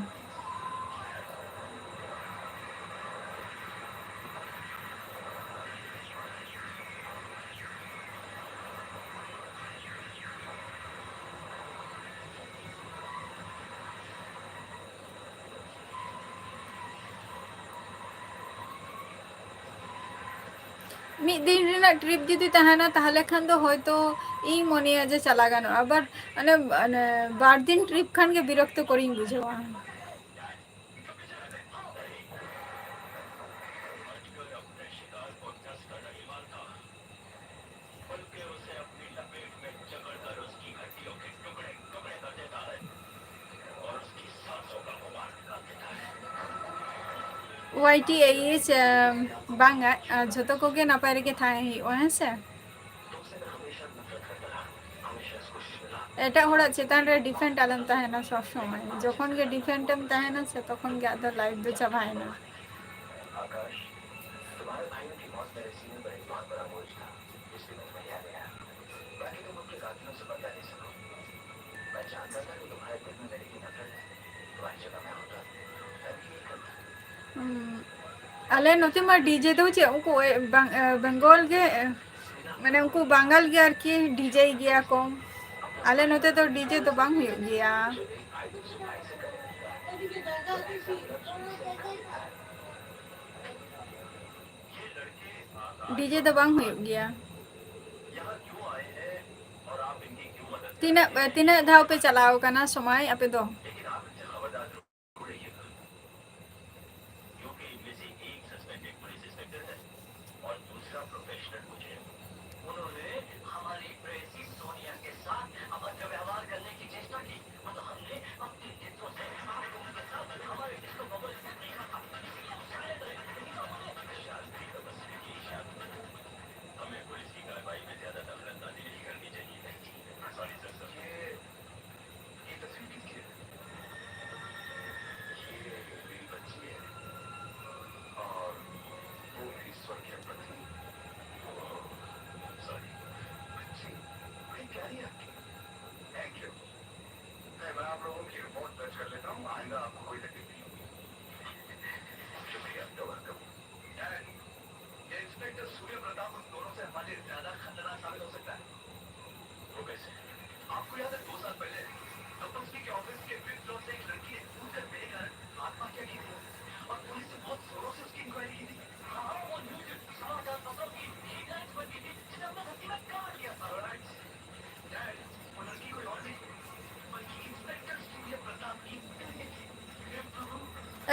ᱢᱤᱫ ᱫᱤᱱ ᱨᱮᱱᱟᱜ trip ᱡᱩᱫᱤ ᱛᱟᱦᱮᱱᱟ, ᱛᱟᱦᱚᱞᱮ ᱠᱷᱟᱱ ᱫᱚ ᱦᱚᱭᱛᱳ ᱤᱧ ᱢᱚᱱᱮᱭᱟ ᱡᱮ ᱪᱟᱞᱟᱣ ᱜᱟᱱᱚᱜᱼᱟ, but ᱚᱱᱮ, ᱚᱱᱮ ᱵᱟᱨ ᱫᱤᱱ trip ᱠᱷᱟᱱ ᱜᱮ ᱵᱤᱨᱚᱠᱛᱚ ᱠᱚᱨᱤᱧ ᱵᱩᱡᱷᱟᱹᱣᱟ᱾ ᱳᱣᱟᱭ ᱴᱤ ᱮᱭᱤᱪ, ᱮᱢ, ᱵᱟᱝᱟ, ᱟᱨ ᱡᱷᱚᱛᱚ ᱠᱚᱜᱮ ᱱᱟᱯᱟᱭ ᱨᱮᱜᱮ ᱛᱟᱦᱮᱸ ᱦᱩᱭᱩᱜᱼᱟ, ᱦᱮᱸ ᱥᱮ? ᱮᱴᱟᱜ ᱦᱚᱲᱟᱜ ᱪᱮᱛᱟᱱ ᱨᱮ depend ᱟᱞᱚᱢ ᱛᱟᱦᱮᱱᱟ ᱥᱚᱵᱽ ᱥᱚᱢᱚᱭ᱾ ᱡᱚᱠᱷᱚᱱ ᱜᱮ depend ᱮᱢ ᱛᱟᱦᱮᱱᱟ ᱥᱮ, ᱛᱚᱠᱷᱚᱱ ᱜᱮ ᱟᱫᱚ life ᱫᱚ ᱪᱟᱵᱟᱭᱮᱱᱟ᱾ ᱦᱩᱸ, ᱟᱞᱮ ᱱᱚᱛᱮ ᱢᱟ ᱰᱤᱡᱮ ᱫᱚ ᱪᱮᱫ, ᱩᱱᱠᱩ, ᱮ, ᱵᱟᱝ-, ᱮ, ᱵᱮᱝᱜᱚᱞ ᱜᱮ, ᱮ, ᱢᱟᱱᱮ ᱩᱱᱠᱩ ᱵᱟᱝᱜᱟᱞ ᱜᱮ ᱟᱨᱠᱤ ᱰᱤᱡᱮᱭ ᱜᱮᱭᱟ ᱠᱚ᱾ ᱟᱞᱮ ᱱᱚᱛᱮ ᱫᱚ ᱰᱤᱡᱮ ᱫᱚ ᱵᱟᱝ ᱦᱩᱭᱩᱜ ᱜᱮᱭᱟ᱾ ᱰᱤᱡᱮ ᱫᱚ ᱵᱟᱝ ᱦᱩᱭᱩᱜ ᱜᱮᱭᱟ᱾ ᱛᱤᱱᱟᱹᱜ, ᱛᱤᱱᱟᱹᱜ ᱫᱷᱟᱣ ᱯᱮ ᱪᱟᱞᱟᱣ ᱠᱟᱱᱟ ᱥᱚᱢᱟᱭ ᱟᱯᱮ ᱫᱚ?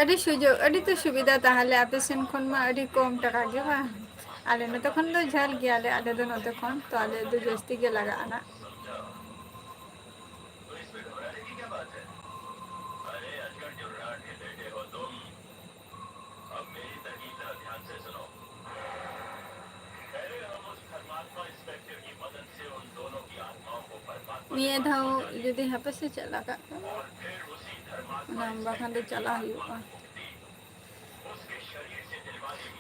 ᱟᱹᱰᱤ ᱥᱩᱡᱳᱜᱽ, ᱟᱹᱰᱤ ᱛᱚ ᱥᱩᱵᱤᱫᱷᱟ ᱛᱟᱦᱚᱞᱮ ᱟᱯᱮ ᱥᱮᱱ ᱠᱷᱚᱱ ᱢᱟ ᱟᱹᱰᱤ ᱠᱚᱢ ᱴᱟᱠᱟ ᱜᱮ ᱵᱟᱝ? ᱟᱞᱮ ᱱᱚᱛᱮ ᱠᱷᱚᱱ ᱫᱚ ᱡᱷᱟᱹᱞ ᱜᱮᱭᱟᱞᱮ, ᱟᱞᱮ ᱫᱚ ᱱᱚᱛᱮ ᱠᱷᱚᱱ ᱛᱚ ᱟᱞᱮ ᱫᱚ ᱡᱟᱹᱥᱛᱤ ᱜᱮ ᱞᱟᱜᱟᱜᱼᱟ ᱱᱟᱜ᱾ ᱱᱤᱭᱟᱹ ᱫᱷᱟᱣ ᱡᱩᱫᱤ ᱦᱟᱯᱮ ᱥᱮ ᱪᱮᱫ ᱞᱮᱠᱟᱜ ᱠᱟᱱᱟ, ᱚᱱᱟ ᱵᱟᱠᱷᱟᱱ ᱫᱚ ᱪᱟᱞᱟᱜ ᱦᱩᱭᱩᱜᱼᱟ᱾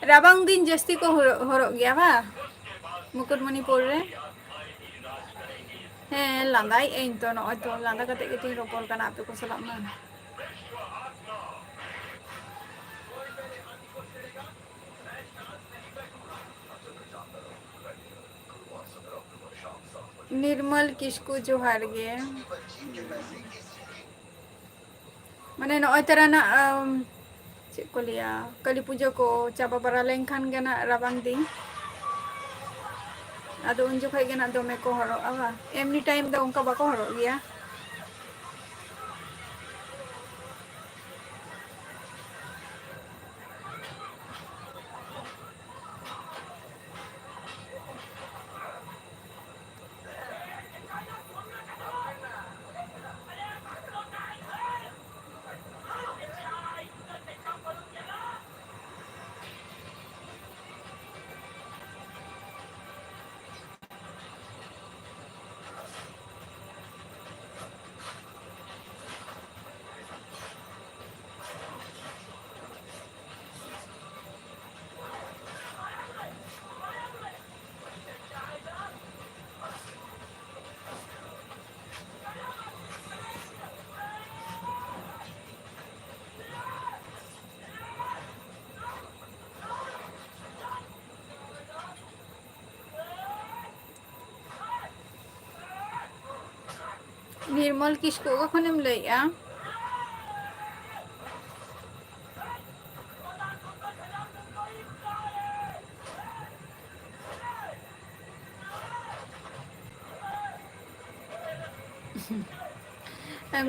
ᱨᱟᱵᱟᱝ ᱫᱤᱱ ᱡᱟᱹᱥᱛᱤ ᱠᱚ ᱦᱚᱨᱚᱜ, ᱦᱚᱨᱚᱜ ᱜᱮᱭᱟ ᱵᱟ ᱢᱩᱠᱩᱴᱢᱩᱱᱤᱯᱩᱨ ᱨᱮ? ᱦᱮᱸ, ᱞᱟᱸᱫᱟᱭᱮᱫ ᱟᱹᱧ ᱛᱚ, ᱱᱚᱜᱼᱚᱭ ᱛᱚ ᱞᱟᱸᱫᱟ ᱠᱟᱛᱮ ᱜᱮᱛᱚᱧ ᱨᱚᱯᱚᱲ ᱠᱟᱱᱟ ᱟᱯᱮ ᱠᱚ ᱥᱟᱞᱟᱜ ᱢᱟ᱾ ᱱᱤᱨᱢᱚᱞ ᱠᱤᱥᱠᱩ, ᱡᱚᱦᱟᱨ ᱜᱮ᱾ ᱢᱟᱱᱮ ᱱᱚᱜᱼᱚᱭ ᱛᱟᱨᱟᱱᱟᱜ, ᱟᱢ, ᱪᱮᱫ ᱠᱚ ᱞᱟᱹᱭᱟ, ᱠᱟᱹᱞᱤ ᱯᱩᱡᱟᱹ ᱠᱚ ᱪᱟᱵᱟ ᱵᱟᱲᱟ ᱞᱮᱱᱠᱷᱟᱱ ᱜᱮ ᱱᱟᱜ ᱨᱟᱵᱟᱝ ᱫᱤᱱ᱾ ᱟᱫᱚ ᱩᱱ ᱡᱚᱠᱷᱚᱡ ᱜᱮ ᱱᱟᱜ ᱫᱚᱢᱮ ᱠᱚ ᱦᱚᱨᱚᱜᱼᱟ ᱵᱟᱝ? ᱮᱢᱱᱤ time ᱫᱚ ᱚᱱᱠᱟ ᱵᱟᱠᱚ ᱦᱚᱨᱚᱜ ᱜᱮᱭᱟ᱾ ᱱᱤᱨᱢᱚᱞ ᱠᱤᱥᱠᱩ, ᱚᱠᱟ ᱠᱷᱚᱱᱮᱢ ᱞᱟᱹᱭᱮᱜᱼᱟ?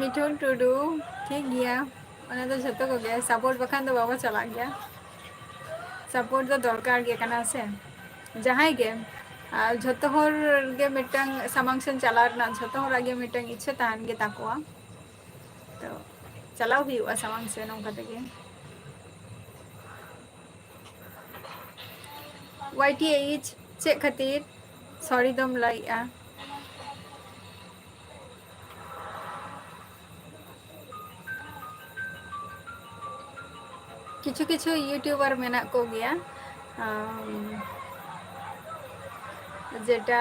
ᱢᱤᱴᱷᱩᱱ ᱴᱩᱰᱩ, ᱴᱷᱤᱠ ᱜᱮᱭᱟ, ᱚᱱᱟ ᱫᱚ ᱡᱷᱚᱛᱚ ᱠᱚᱜᱮ support ᱵᱟᱠᱷᱟᱱ ᱫᱚ ᱵᱟᱵᱚ ᱪᱟᱞᱟᱜ ᱜᱮᱭᱟ᱾ Support ᱫᱚ ᱫᱚᱨᱠᱟᱨ ᱜᱮ ᱠᱟᱱᱟ ᱥᱮ, ᱡᱟᱦᱟᱸᱭ ᱜᱮ᱾ ᱟᱨ ᱡᱷᱚᱛᱚ ᱦᱚᱲ ᱜᱮ ᱢᱤᱫᱴᱟᱝ ᱥᱟᱢᱟᱝ ᱥᱮᱱ ᱪᱟᱞᱟᱣ ᱨᱮᱱᱟᱜ ᱡᱷᱚᱛᱚ ᱦᱚᱲᱟᱜ ᱜᱮ ᱢᱤᱫᱴᱟᱝ ᱤᱪᱪᱷᱟᱹ ᱛᱟᱦᱮᱱ ᱜᱮ ᱛᱟᱠᱚᱣᱟ, ᱛᱚ ᱪᱟᱞᱟᱣ ᱦᱩᱭᱩᱜᱼᱟ ᱥᱟᱢᱟᱝ ᱥᱮᱱ ᱱᱚᱝᱠᱟ ᱛᱮᱜᱮ᱾ ᱣᱟᱭ ᱴᱤ ᱮᱭᱤᱪ, ᱪᱮᱫ ᱠᱷᱟᱹᱛᱤᱨ sorry ᱫᱚᱢ ᱞᱟᱹᱭᱮᱜᱼᱟ? ᱠᱤᱪᱷᱩ ᱠᱤᱪᱷᱩ YouTuber ᱢᱮᱱᱟᱜ ᱠᱚᱜᱮᱭᱟ, ᱟᱢ, ᱡᱮᱴᱟ,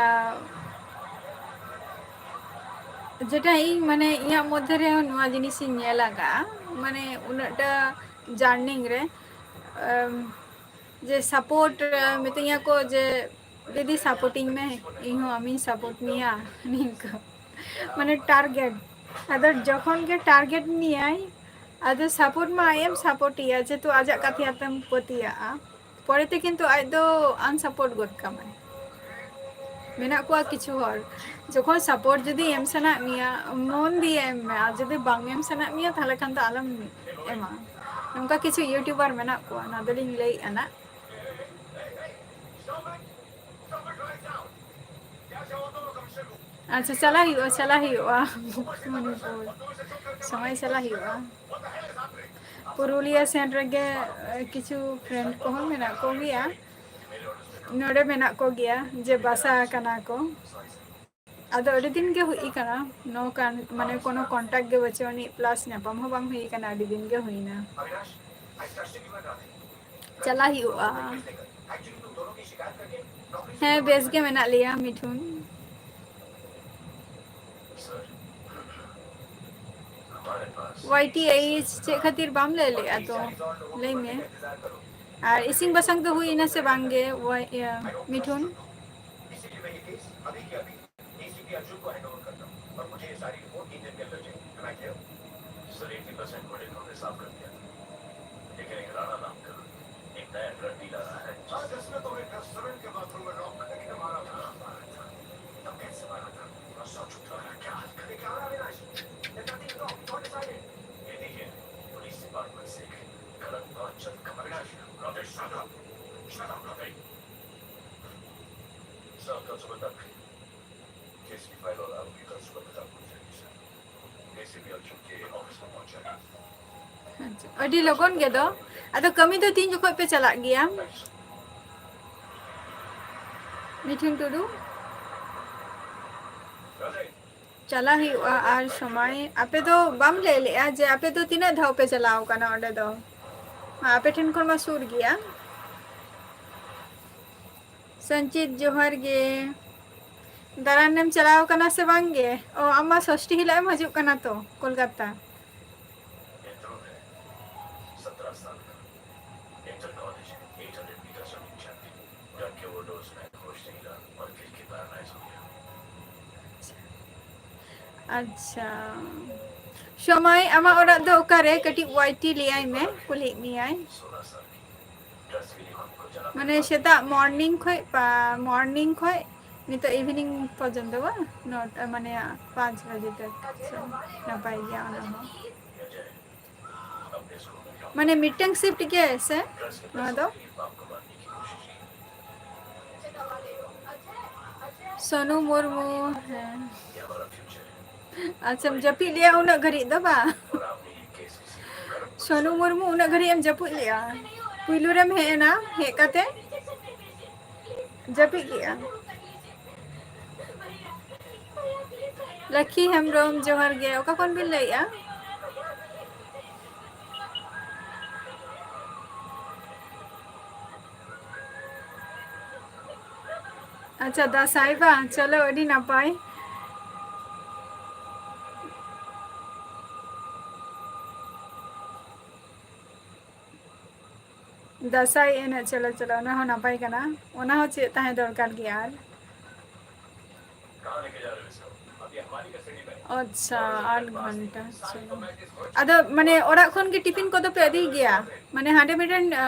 ᱡᱮᱴᱟ ᱤᱧ, ᱢᱟᱱᱮ, ᱤᱧᱟᱹᱜ ᱢᱚᱫᱽᱫᱷᱮ ᱨᱮᱦᱚᱸ ᱱᱚᱣᱟ ᱡᱤᱱᱤᱥᱤᱧ ᱧᱮᱞ ᱟᱠᱟᱫᱼᱟ, ᱢᱟᱱᱮ, ᱩᱱᱟᱹᱜᱴᱟ journey ᱨᱮ, ᱟᱢ, ᱡᱮ support, ᱢᱤᱛᱟᱹᱧᱟ ᱠᱚ ᱡᱮ, "ᱫᱤᱫᱤ, supportᱤᱧ ᱢᱮ, ᱤᱧᱦᱚᱸ ᱟᱢᱤᱧ support ᱢᱮᱭᱟ", ᱱᱤᱝᱠᱟᱹ᱾ ᱢᱟᱱᱮ, target᱾ ᱟᱫᱚ ᱡᱚᱠᱷᱚᱱ ᱜᱮ target ᱢᱮᱭᱟᱭ, ᱟᱫᱚ support ᱢᱟ ᱟᱡ ᱮᱢ supportᱮᱭᱟ, ᱡᱮᱦᱮᱛᱩ ᱟᱡᱟᱜ ᱠᱟᱛᱷᱟ ᱛᱮᱢ ᱯᱟᱹᱛᱭᱟᱹᱜᱼᱟ᱾ ᱯᱚᱨᱮᱛᱮ ᱠᱤᱱᱛᱩ ᱟᱡ ᱫᱚ unsupport ᱜᱚᱫ ᱠᱟᱢᱟᱭ᱾ ᱢᱮᱱᱟᱜ ᱠᱚᱣᱟ ᱠᱤᱪᱷᱩ ᱦᱚᱲ, ᱡᱚᱠᱷᱚᱱ support ᱡᱩᱫᱤ ᱮᱢ ᱥᱟᱱᱟᱭᱮᱫ ᱢᱮᱭᱟ, ᱢᱚᱱ ᱫᱤᱭᱮ ᱮᱢ ᱢᱮ, ᱟᱨ ᱡᱩᱫᱤ ᱵᱟᱝ ᱮᱢ ᱥᱟᱱᱟᱭᱮᱫ ᱢᱮᱭᱟ, ᱛᱟᱦᱞᱮ ᱠᱷᱟᱱ ᱫᱚ ᱟᱞᱚᱢ ᱮᱢᱟ᱾ ᱱᱚᱝᱠᱟ ᱠᱤᱪᱷᱩ YouTuber ᱢᱮᱱᱟᱜ ᱠᱚᱣᱟ, ᱚᱱᱟ ᱫᱚᱞᱤᱧ ᱞᱟᱹᱭᱮᱫᱼᱟ ᱱᱟᱜ᱾ ᱟᱪᱪᱷᱟ, ᱪᱟᱞᱟᱜ ᱦᱩᱭᱩᱜᱼᱟ, ᱪᱟᱞᱟᱜ ᱦᱩᱭᱩᱜᱼᱟ ᱢᱚᱱᱤᱯᱩᱨ᱾ ᱥᱚᱢᱚᱭ ᱪᱟᱞᱟᱜ ᱦᱩᱭᱩᱜᱼᱟ᱾ ᱯᱩᱨᱩᱞᱤᱭᱟᱹ ᱥᱮᱱ ᱨᱮᱜᱮ, ᱮ, ᱠᱤᱪᱷᱩ friend ᱠᱚᱦᱚᱸ ᱢᱮᱱᱟᱜ ᱠᱚᱜᱮᱭᱟ, ᱱᱚᱰᱮ ᱢᱮᱱᱟᱜ ᱠᱚᱜᱮᱭᱟ, ᱡᱮ ᱵᱟᱥᱟ ᱟᱠᱟᱱᱟ ᱠᱚ᱾ ᱟᱫᱚ ᱟᱹᱰᱤ ᱫᱤᱱ ᱜᱮ ᱦᱩᱭ ᱟᱠᱟᱱᱟ, no con-, ᱢᱟᱱᱮ ᱠᱳᱱᱳ contact ᱜᱮ ᱵᱟᱹᱪᱩᱜ ᱟᱹᱱᱤᱡ, plus ᱧᱟᱯᱟᱢ ᱦᱚᱸ ᱵᱟᱝ ᱦᱩᱭ ᱟᱠᱟᱱᱟ, ᱟᱹᱰᱤ ᱫᱤᱱ ᱜᱮ ᱦᱩᱭᱱᱟ᱾ ᱪᱟᱞᱟᱜ ᱦᱩᱭᱩᱜᱼᱟ᱾ ᱦᱮᱸ, ᱵᱮᱥ ᱜᱮ ᱢᱮᱱᱟᱜ ᱞᱮᱭᱟ ᱢᱤᱴᱷᱩᱱ᱾ ᱣᱟᱭ ᱴᱤ ᱮᱭᱤᱪ ᱪᱮᱫ ᱠᱷᱟᱹᱛᱤᱨ ᱵᱟᱢ ᱞᱟᱹᱭ ᱞᱮᱜᱼᱟ ᱛᱚ? ᱞᱟᱹᱭ ᱢᱮ᱾ ᱟᱨ ᱤᱥᱤᱱ ᱵᱟᱥᱟᱝ ᱫᱚ ᱦᱩᱭ ᱮᱱᱟ ᱥᱮ ᱵᱟᱝ ᱜᱮ, ᱣᱟᱭ-, ᱤᱭᱟᱹ, ᱢᱤᱴᱷᱩᱱ? एसीपी अर्जुन को हैंडओवर करता हूँ और मुझे ये सारी रिपोर्ट तीन दिन के अंदर चाहिए। Am I clear? Sir, eighty percent audit हमने साफ कर दिया, लेकिन एक राणा नाम का एक नया ड्रग डीलर आ रहा है। हाँ, जिसने तुम्हें रेस्टोरेंट के बाथरूम में लॉक करके मारा था। मारा था? तब कैसे मारा था? और सौ छुट्टा का क्या हाल करेगा? क्या हाल करेगा? ये देखिए, पुलिस डिपार्टमेंट से एक गलत बात चल खबर। Avinash, rocket, shut up। Shut up, rocket. Sir, कल सुबह तक केस की फाइल और आरोपी कल सुबह तक आपको मिल जाएगी, सर। एसीपी अर्जुन के ऑफिस में पहुंच जाएगा। ᱟᱪᱪᱷᱟ, ᱟᱹᱰᱤ ᱞᱚᱜᱚᱱ ᱜᱮ ᱫᱚ᱾ ᱟᱫᱚ ᱠᱟᱹᱢᱤ ᱫᱚ ᱛᱤᱱ ᱡᱚᱠᱷᱚᱱ ᱯᱮ ᱪᱟᱞᱟᱜ ᱜᱮᱭᱟ? ᱢᱤᱴᱷᱩᱱ ᱴᱩᱰᱩ? ᱪᱟᱞᱟᱜ ᱦᱩᱭᱩᱜᱼᱟ ᱟᱨ ᱥᱚᱢᱚᱭ᱾ ᱟᱯᱮ ᱫᱚ ᱵᱟᱢ ᱞᱟᱹᱭ ᱞᱮᱜᱼᱟ ᱡᱮ ᱟᱯᱮ ᱫᱚ ᱛᱤᱱᱟᱹᱜ ᱫᱷᱟᱣ ᱯᱮ ᱪᱟᱞᱟᱣ ᱠᱟᱱᱟ ᱚᱸᱰᱮ ᱫᱚ? ᱟᱯᱮ ᱴᱷᱮᱱ ᱠᱷᱚᱱ ᱢᱟ ᱥᱩᱨ ᱜᱮᱭᱟ᱾ ᱥᱚᱧᱪᱤᱛ, ᱡᱚᱦᱟᱨ ᱜᱮ᱾ ᱫᱟᱬᱟᱱᱮᱢ ᱪᱟᱞᱟᱣ ᱠᱟᱱᱟ ᱥᱮ ᱵᱟᱝ ᱜᱮ? ᱚ, ᱟᱢ ᱢᱟ ᱥᱚᱥᱴᱤ ᱦᱤᱞᱳᱜ ᱮᱢ ᱦᱤᱡᱩᱜ ᱠᱟᱱᱟ ᱛᱚ ᱠᱳᱞᱠᱟᱛᱟ᱾ ᱟᱪᱪᱷᱟ᱾ ᱥᱚᱢᱚᱭ, ᱟᱢᱟᱜ ᱚᱲᱟᱜ ᱫᱚ ᱚᱠᱟᱨᱮ? ᱠᱟᱹᱴᱤᱡ ᱣᱟᱭ ᱴᱤ ᱞᱟᱹᱭᱟᱭ ᱢᱮ, ᱠᱩᱞᱤᱭᱮᱫ ᱢᱮᱭᱟᱭ᱾ ᱢᱟᱱᱮ ᱥᱮᱛᱟᱜ morning ᱠᱷᱚᱡ ᱯᱟ-, morning ᱠᱷᱚᱡ ᱱᱤᱛᱚᱜ evening ᱯᱚᱨᱡᱚᱱᱛᱚ ᱵᱟᱝ, ᱱᱚᱴᱟ ᱢᱟᱱᱮ ᱯᱟᱸᱪ ᱵᱟᱡᱮ ᱛᱚᱠ᱾ ᱟᱪᱪᱷᱟ, ᱱᱟᱯᱟᱭ ᱜᱮᱭᱟ ᱚᱱᱟ ᱦᱚᱸ᱾ ᱢᱟᱱᱮ ᱢᱤᱫᱴᱟᱝ shift ᱜᱮ ᱥᱮ ᱱᱚᱣᱟ ᱫᱚ? ᱥᱳᱱᱩ ᱢᱩᱨᱢᱩ, ᱦᱮᱸ᱾ ᱟᱪᱪᱷᱟᱢ ᱡᱟᱹᱯᱤᱫ ᱞᱮᱜᱼᱟ ᱩᱱᱟᱹᱜ ᱜᱷᱟᱹᱲᱤᱡ ᱫᱚ ᱵᱟᱝ? ᱥᱳᱱᱩ ᱢᱩᱨᱢᱩ, ᱩᱱᱟᱹᱜ ᱜᱷᱟᱹᱲᱤᱡ ᱮᱢ ᱡᱟᱹᱯᱤᱫ ᱞᱮᱜᱼᱟ? ᱯᱩᱭᱞᱩ ᱨᱮᱢ ᱦᱮᱡ ᱮᱱᱟ, ᱦᱮᱡ ᱠᱟᱛᱮ ᱡᱟᱹᱯᱤᱫ ᱠᱮᱜᱼᱟ᱾ ᱞᱟᱠᱷᱤ ᱦᱮᱢᱵᱨᱚᱢ, ᱡᱚᱦᱟᱨ ᱜᱮ᱾ ᱚᱠᱟ ᱠᱷᱚᱱ ᱵᱤᱱ ᱞᱟᱹᱭᱮᱜᱼᱟ? ᱟᱪᱪᱷᱟ, ᱫᱟᱸᱥᱟᱭ ᱵᱟᱝ? ᱪᱚᱞᱚ, ᱟᱹᱰᱤ ᱱᱟᱯᱟᱭ᱾ ᱫᱟᱸᱥᱟᱭ ᱮᱱᱮᱡ, ᱪᱚᱞᱚ, ᱪᱚᱞᱚ, ᱚᱱᱟ ᱦᱚᱸ ᱱᱟᱯᱟᱭ ᱠᱟᱱᱟ᱾ ᱚᱱᱟ ᱦᱚᱸ ᱪᱮᱫ ᱛᱟᱦᱮᱸ ᱫᱚᱨᱠᱟᱨ ᱜᱮᱭᱟ ᱟᱨ᱾ ᱟᱪᱪᱷᱟ, ᱟᱴ ᱜᱷᱚᱱᱴᱟ, ᱪᱚᱞᱚ᱾ ᱟᱫᱚ ᱢᱟᱱᱮ ᱚᱲᱟᱜ ᱠᱷᱚᱱ ᱜᱮ ᱴᱤᱯᱷᱤᱱ ᱠᱚᱫᱚ ᱯᱮ ᱤᱫᱤᱭ ᱜᱮᱭᱟ? ᱢᱟᱱᱮ ᱦᱟᱸᱰᱮ ᱢᱤᱫᱴᱮᱱ, ᱟ,